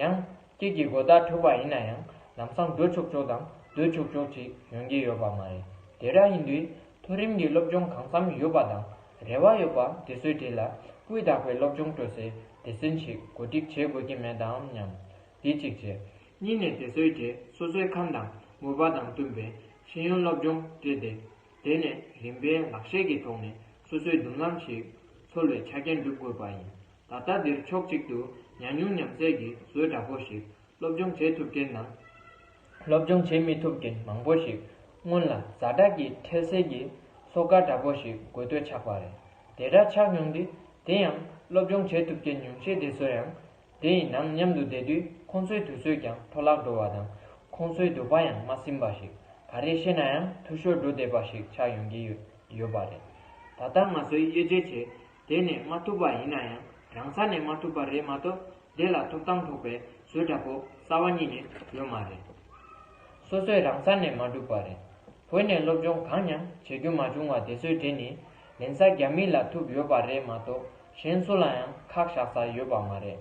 ཡང་སྐད་ཀྱི་གོ་བརྡ་འཕྲོད་པ་ཡིན་ན་ཡང་ལམ་སང་འགྲོ་ཆོག་ཆོག་དང་སྡོད་ཆོག་ཆོག་ཅིག་ཡོང་གི་ཡོད་པ་མ་རེད། དེ་འདྲ་ཡིན་དུས་མཐོ་རིམ་གྱི་སློབ་སྦྱོང་གང་འཚམ་ཡོད་པ་དང་རེ་བ་ཡོད་པ་དེ་ཚོའི་གྲས་ལ་སྤུས་དག་པའི་སློབ་སྦྱོང་སྤྲོད་སའི་སྡེ་ཚན་ཞིག་གོ་སྒྲིག་བྱེད་དགོས་ཀྱི་མེད་དམ་སྙམ། འདི་གཅིག་བྱས། གཉིས་ནས་དེ་ཚོའི་གྲས་སོ་སོའི་ཁམས་དང་མོས་པ་དང་བསྟུན་པའི་ཤེས་ཡོན་སློབ་སྦྱོང་སྤྲད་དེ། དེ་ནས་རིམ་པས་ལག་ཤེས་ཀྱི་ཐོག་ནས་སོ་སོའི་མདུན་ལམ་ཞིག་འཚོལ་བའི་ཆ་རྐྱེན་སྒྲུབ་དགོས་པ་ཡིན། ད་ལྟ་འདིར་ཕྱོགས་གཅིག་ཏུ་ཉམས་མྱོང་ཉམས་ཚད་ཀྱི་བཟོ་འདྲ་པོ་ཞིག་སློབ་སྦྱོང་བྱེད་ཐུབ་མཁན་དང་། སློབ་སྦྱོང་བྱེད་མི་ཐུབ་མཁན་མང་པོ་ཞིག་སྔོན་ལ་ཛ་དྲག་གི་འཕྲལ་སེལ་གྱི་སོ་ཀ་འདྲ་པོ་ཞིག་དགོས་འདོད་ཆགས་པ་རེད། དེ་འདྲ་ཆགས་མྱོང་དུས་དེ་ཡང་སློབ་སྦྱོང་བྱེད་ཐུབ་མཁན་ཉུང་ཤས་དེ་ཚོ་ཡང་། དེ་ཡི་ནང་མཉམ་དུ་བསྡད་དུས་ཁོང་ཚོའི་དུས་ཚོད་ཀྱང་འཕྲོ་བརླག་འགྲོ་བ་དང་། ཁོང་ཚོའི་འདོད་པ་ཡང་མ་ཟིན་པ་ཞིག་ག་རེ་བཤད་ན་ཡང་འཐུས་ཤོར་འགྲོ་བསྡད་པ་ཞིག་ཆགས་ཡོང་གི་ཡོད་ཡོད་པ་རེད། ད་ལྟ་ང་ཚོའི་དབྱེ་འབྱེད་བྱས་དེ་ནས་མ་ཐུབ་པ་ཡིན་ན་ཡང་རང་ས་ནས་མ་ཐུབ་པ་རེད་མ་གཏོགས། དེ་ལ་ཐོབ་ཐང་ཐོགས་པའི་བཟོ་འདྲ་པོ་རྩ་བ་ཉིད་ནས་ཡོད་མ་རེད། སོ་སོས་རང་ས་ནས་མ་འགྲུབ་པ་རེད། བོད་ནས་སློབ་སྦྱོང་གང་ཡང་བྱེད་རྒྱུ་མ་བྱུང་བ་དེ་ཚོའི་གྲས་ནི་ལེན་ས་རྒྱ་མི་ལ་ཐུག་ཡོད་པ་རེད་མ་གཏོགས་གཞན་སུ་ལ་ཡང་ཁག་བཞག་ས་ཡོད་པ་མ་རེད།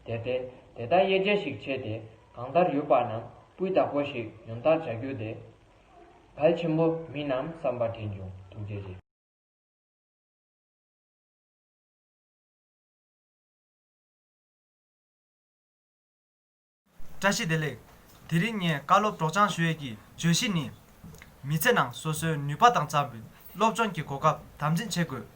དེ་སྟེ་དེ་ལྟར་དབྱེ་འབྱེད་ཞིག་བྱས་ཏེ་གང་ལྟར་ཡོད་པ་རྣམས་སྤུས་དག་པོ་ཞིག་ཡོང་ཐབས་བྱ་རྒྱུ་དེ་གལ་ཆེན་པོ་མིན་ནམ་བསམ་པ་དྲན་བྱུང་། ཐུགས་རྗེ་ཆེ། བཀྲ་ཤིས་བདེ་ལེགས། དེ་རིང་ངས་བཀའ་སློབ་སྒྲོག་སྦྱང་ཞུ་ཡས་ཀྱི་བརྗོད་གཞི་ནི། མི་ཚེ་ནང་སོ་སོའི་ནུས་པ་དང་འཚམ་པའི་སློབ་སྦྱོང་གི་གོ་སྐབས་དམ་འཛིན་བྱེད་དགོས།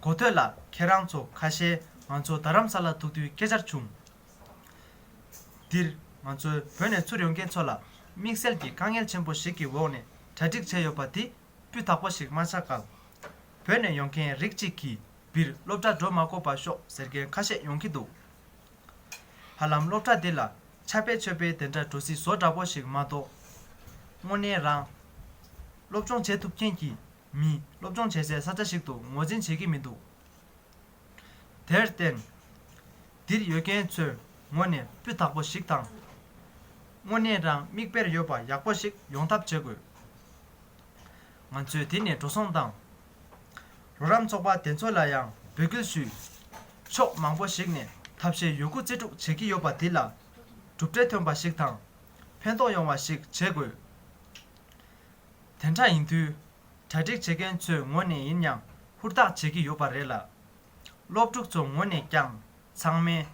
གོ་ཐོས་ལ་ཁྱེད་རང་ཚོ་ཁ་ཤས་ང་ཚོ་རྡ་རམ་ས་ལ་ཐུག་དུས་སྐད་ཆར་བྱུང་། འདིར་ང་ཚོའི་བོད་ནས་ཚུར་ཡོང་མཁན་ཚོ་ལ་དམིགས་བསལ་གྱི་དཀའ་ངལ་ཆེན་པོ་ཞིག་གི་འོག་ནས་གྲ་སྒྲིག་བྱས་ཡོད་པ་དེ་སྤུས་དག་པོ་ཞིག་མ་ཆགས་སྐབས། བོད་ནས་ཡོང་མཁན་རིགས་གཅིག་གིས་འདིར་སློབ་གྲྭ་འགྲོ་མ་དགོས་པ་ཤོག་ཟེར་མཁན་ཁ་ཤས་ཡོང་གི་འདུག་ཧ་ལམ་སློབ་གྲྭ་འདི་ལ་ཆབ་སྤེལ་ཆོས་སྤེལ་དེ་འདྲ་འགྲོ་སའི་བཟོ་འདྲ་པོ་ཞིག་མ་གཏོགས། དངོས་གནས་རང་ སློབ་སྦྱོང་བྱེད་ཐུབ་མཁན་གྱི་མི་སློབ་སྦྱོང་བྱེད་སའི་ས་ཆ་ཞིག་ཏུ་ངོས་འཛིན་བྱེད་ཀྱི་མི་འདུག་དེར་བརྟེན། འདིར་ཡོད་མཁན་ཚོའི་ངོས་ནས་སྤུས་དག་པོ་ཞིག་དང་། དངོས་གནས་རང་མིག་དཔེར་ཡོད་པ་ཡག་པོ་ཞིག་ཡོང་ཐབས་བྱེད་དགོས། ང་ཚོས་འདི་ནས་འགྲོ་སོང་དང་། རོགས་རམ་ཚོགས་པ་དེ་ཚོ་ལ་ཡང་འབོད་སྐུལ་ཞུས། ཕྱོགས་མང་པོ་ཞིག་ནས་ཐབས་ཤེས་ཡོད་རྒུ་རྩལ་སྤྲུགས་བྱེད་ཀྱི་ཡོད་པ་འདི་ལ་གྲུབ་འབྲས་ཐོན་པ་ཞིག་དང་། ཕན་ཐོགས་ཡོང་བ་ཞིག་བྱེད་དགོས། དེ་འདྲ་ཡིན་དུས། གྲ་སྒྲིག་བྱེད་མཁན་ཚོའི་ངོས་ནས་ཡིན་ཡང་ཧུར་ཐག་བྱེད་ཀྱི་ཡོད་པ་རེད་ལ། སློབ་ཕྲུག་ཚོའི་ངོས་ནས་ཀྱང་ཚང་མས་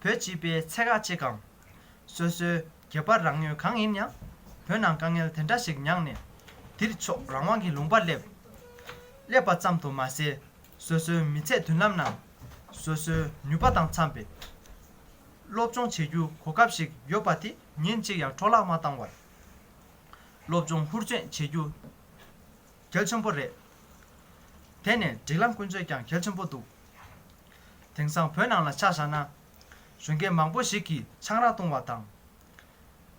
བོད་སྤྱི་པའི་ཚད་བཀག་ཅིག་གམ། སོ་སོའི་སྒལ་པར་རང་ཡོད་གང་ཡིན་ཡང་བོད་ནང་དཀའ་ངལ་དེ་འདྲ་ཞིག་མྱངས་ནས་འདིར་ཕྱོགས་རང་དབང་གི་ལུང་པར་སླེབས། སླེབས་པ་ཙམ་དུ་མ་ཟད། སོ་སོའི་མི་ཚེ་མདུན་ལམ་ནང་སོ་སོའི་ནུས་པ་དང་འཚམ་པའི་སློབ་སྦྱོང་བྱེད་རྒྱུ་གོ་སྐབས་ཤིག་ཡོད་པ་དེ་ཉིན་གཅིག་ཡང་འཕྲོ་བརླག་མ་བཏང་བར། སློབ་སྦྱོང་ཧུར་བརྩོན་བྱེད་རྒྱུ་གལ་ཆེན་པོ་རེད། དེ་ནས་སྒྲིག་ལམ་ཀུན་སྤྱོད་ཀྱང་གལ་ཆེན་པོ་འདུག་དེང་སང་བོད་ནང་ལ་ཆ་བཞག་ན། གཞོན་སྐྱེས་མང་པོ་ཞིག་གིས་ཆང་རག་བཏུང་བ་དང་།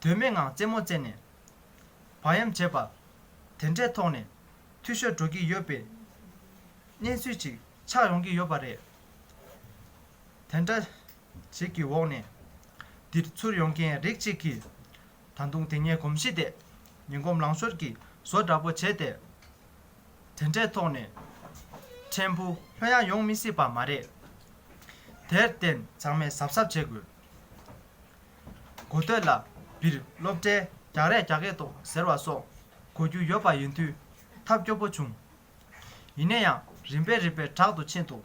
དོན་མེད་ངང་རྩེད་མོ་རྩེས་ནས་བག་ཡམ་བྱེད་པ། དེ་འདྲའི་ཐོག་ནས་འཐུས་ཤོར་འགྲོ་གི་ཡོད་པའི་གནས་ཚུལ་ཅིག་ཆགས་ཡོང་གི་ཡོད་པ་རེད། དེ་འདྲ་ཞིག་གི་འོག་ནས་འདིར་ཚུར་ཡོང་མཁན་རིགས་གཅིག་གིས། ད་དུང་དེ་སྔའི་གོམས་གཤིས་དེ་ཉིན་གུང་ལངས་ཤོར་གྱི་བཟོ་འདྲ་པོ་བྱས་ཏེ། དེ་འདྲའི་ཐོག་ནས་ཕྲན་བུ་ལྷོད་ཡངས་ཡོང་མི་སྲིད་པ་མ་རེད། དེར་བརྟེན་ཚང་མས་གཟབ་གཟབ་བྱེད་དགོས། གོ་ཐོས་ལ་སྦིར་སློབ་གྲྭའི་རྒྱག་རེས་རྒྱག་གི་འདུག་ཟེར་བ་སོགས་གོ་རྒྱུ་ཡོད་པ་ཡིན་དུས་ཐབས་སྐྱོ་པོ་བྱུང་། ཡིན་ན་ཡང་རིམ་པས་རིམ་པས་དྲག་ཏུ་ཕྱིན་འདུག་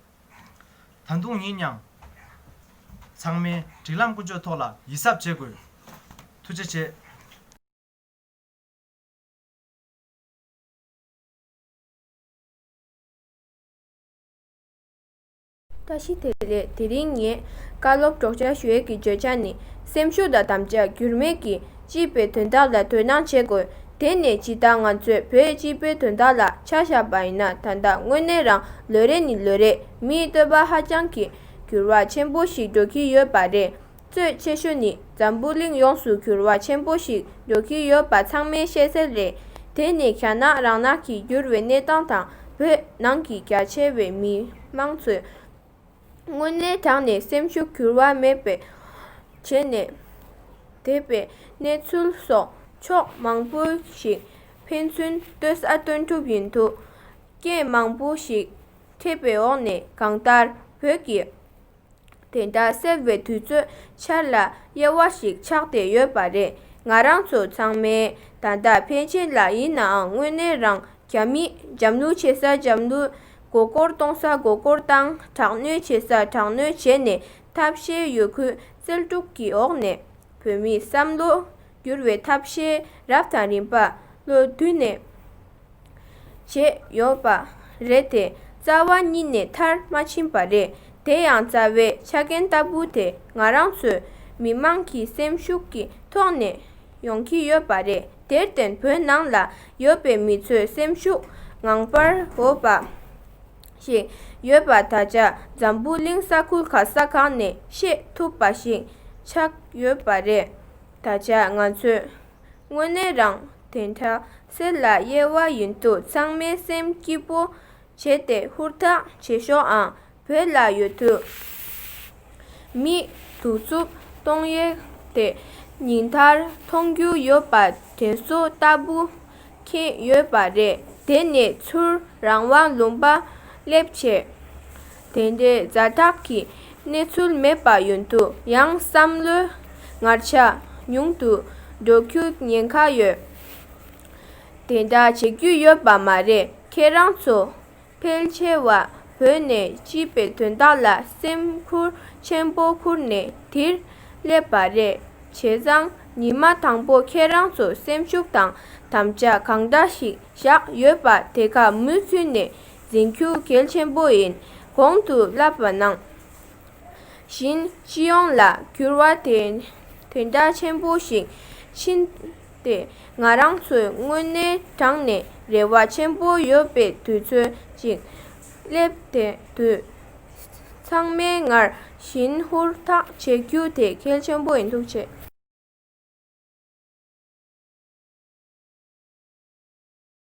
ད་དུང་ཡིན་ཡང་། ཚང་མས་སྒྲིག་ལམ་ཀུན་སྤྱོད་ཐོག་ལ་ཡིད་གཟབ་བྱེད་དགོས། ཐུགས་རྗེ་ཆེ། བཀྲ་ཤིས་བདེ་ལེགས། དེ་རིང་ངས་བཀའ་སློབ་སྒྲོག་སྦྱང་ཞུ་ཡས་ཀྱི་བརྗོད་བྱ་ནི། སེམས་ཤུགས་དང་དམ་བཅའ་འགྱུར་མེད་ཀྱིས་སྤྱི་པའི་དོན་དག་ལ་དོ་སྣང་བྱེད་དགོས། དེ་ནས་སྤྱིར་བཏང་ང་ཚོས་བོད་སྤྱི་པའི་དོན་དག་ལ་ཆ་བཞག་པ་ཡིན་ན། ད་ལྟ་དངོས་གནས་རང་ལོ་རེ་ནས་ལོ་རེར་མིའི་སྤྱོད་པ་ཧ་ཅང་གི་འགྱུར་བ་ཆེན་པོ་ཞིག་འགྲོ་གི་ཡོད་པ་རེད། གཙོ་ཆེ་ཤོས་ནི་འཛམ་བུ་གླིང་ཡོངས་སུ་འགྱུར་བ་ཆེན་པོ་ཞིག་འགྲོ་གི་ཡོད་པ་ཚང་མས་ཤེས་གསལ་རེད། དེ་ནི་རྒྱ་ནག་རང་ནང་གི་འགྱུར་བའི་གནས་སྟངས་དང་། བོད་ནང་གི་རྒྱ་ཆེ་བའི་མི་མང་ཚོས་དངོས་གནས་དྲང་གནས་སེམས་ཤུགས་འགྱུར་བ་མེད་པའི་བྱས་ནས། འདས་པའི་གནས་ཚུལ་སོགས་ཕྱོགས་མང་པོ་ཞིག་ཕན་ཚུན་ལྟོས་ས་ལྟོས་གྲུབ་ཡིན་འདུག་རྐྱེན་མང་པོ་ཞིག་འཕྲད་པའི་འོག་ནས། གང་ལྟར་བོད་ཀྱི་དེ་འདྲ་སེལ་བའི་དུས་ཚོད་འཆར་ལ་དབྱེ་བ་ཞིག་ཆགས་བསྡད་ཡོད་པ་རེད། ང་རང་ཚོ་ཚང་མས་ད་ལྟ་ཕལ་ཆེར་ལ་ཡིན་ནའང་དངོས་གནས་རང་རྒྱ་མིས་འཇབ་ནུ་བྱེད་ས་འཇབ་ནུ། མགོ་སྐོར་གཏོང་ས་མགོ་སྐོར་བཏང་། དྲག་གནོན་བྱེད་ས་དྲག་གནོན་བྱས་ནས་ཐབས་ཤེས་ཡོད་རྒུ་རྩལ་སྤྲུགས་ཀྱི་འོག་ནས་བོད་མིའི་བསམ་བློ་བསྒྱུར་བའི་ཐབས་ཤེས་རབ་དང་རིམ་པ་ལོ་བསྟུད་ནས་བྱས་ཡོད་པ་རེད་དེ། རྩ་བ་ཉིད་ནས་མཐར་མ་ཕྱིན་པ་རེད། དེ་ཡང་རྩ་བའི་ཆ་རྐྱེན་ལྟ་བུ་དེ་ང་རང་ཚོའི་མི་མང་གི་སེམས་ཤུགས་ཀྱི་ཐོག་ནས་ཡོང་གི་ཡོད་པ་རེད། དེར་བརྟེན་བོད་ནང་ལ་ཡོད་པའི་མི་ཚོའི་སེམས་ཤུགས་ངང་པར་འོས་པ་ཞིག་ཡོད་པ་ད་ཆ་འཛམ་བུ་གླིང་ས་ཁུལ་ག་ས་གང་ནས་ཤེས་ཐུབ་པ་ཞིག་ཆགས་ཡོད་པ་རེད། ད་ཆ་ང་ཚོས་དངོས་གནས་རང་དེ་འདྲ་སེལ་ལ་དབྱེ་བ་ཡིན་དུས་ཚང་མས་སེམས་སྐྱིད་པོ་བྱས་ཏེ་ཧུར་ཐག་བྱེད་ཤོག་ཨང་། བོད་ལ་ཡོད་དུས་མིས་གདུག་རྩུབ་གཏོང་ཡས་དེ་ཉིན་ལྟར་མཐོང་རྒྱུ་ཡོད་པ་དྲན་གསོ་ལྟ་བུ་མཁྱེན་ཡོད་པ་རེད། དེ་ནས་ཚུར་རང་དབང་ལུང་པ་སླེབས་བྱས། དེ་འདྲའི་ཛ་དྲག་གི་གནས་ཚུལ་མེད་པ་ཡིན་དུས་ཡང་བསམ་བློའི་ངར་ཆ་ཉུང་དུ་འགྲོ་རྒྱུའི་ཉེན་ཁ་ཡོད། དེ་འདྲ་བྱེད་རྒྱུ་ཡོད་པ་མ་རེད། ཁྱེད་རང་ཚོ་ཕལ་ཆེ་བ་བོད་ནས་སྤྱི་པའི་དོན་དག་ལ་སེམས་ཁུར་ཆེན་པོ་ཁུར་ནས་འདིར་སླེབས་པ་རེད། བྱས་ཙང་ཉི་མ་དང་པོ་ཁྱེད་རང་ཚོ་སེམས་ཤུགས་དང་དམ་བཅའ་གང་འདྲ་ཞིག་བཞག་ཡོད་པ་དེ་ག་མུ་མཐུད་ནས་འཛིན་རྒྱུ་གལ་ཆེན་པོ་ཡིན། གོང་དུ་བསླབས་པ་ནང་བཞིན་སྤྱི་ཡོངས་ལ་འགྱུར་བ་དེ་དེ་འདྲ་ཆེན་པོ་ཞིག་ཕྱིན་ཏེ། ང་རང་ཚོས་དངོས་གནས་དྲང་གནས་རེ་བ་ཆེན་པོ་ཡོད་པའི་དུས་ཚོད་ཅིག་སླེབས་ཏེ་འདུག་ཚང་མས་སྔར་བཞིན་ཧུར་ཐག་བྱེད་རྒྱུ་དེ་གལ་ཆེན་པོ་ཡིན། ཐུགས་རྗེ་ཆེ།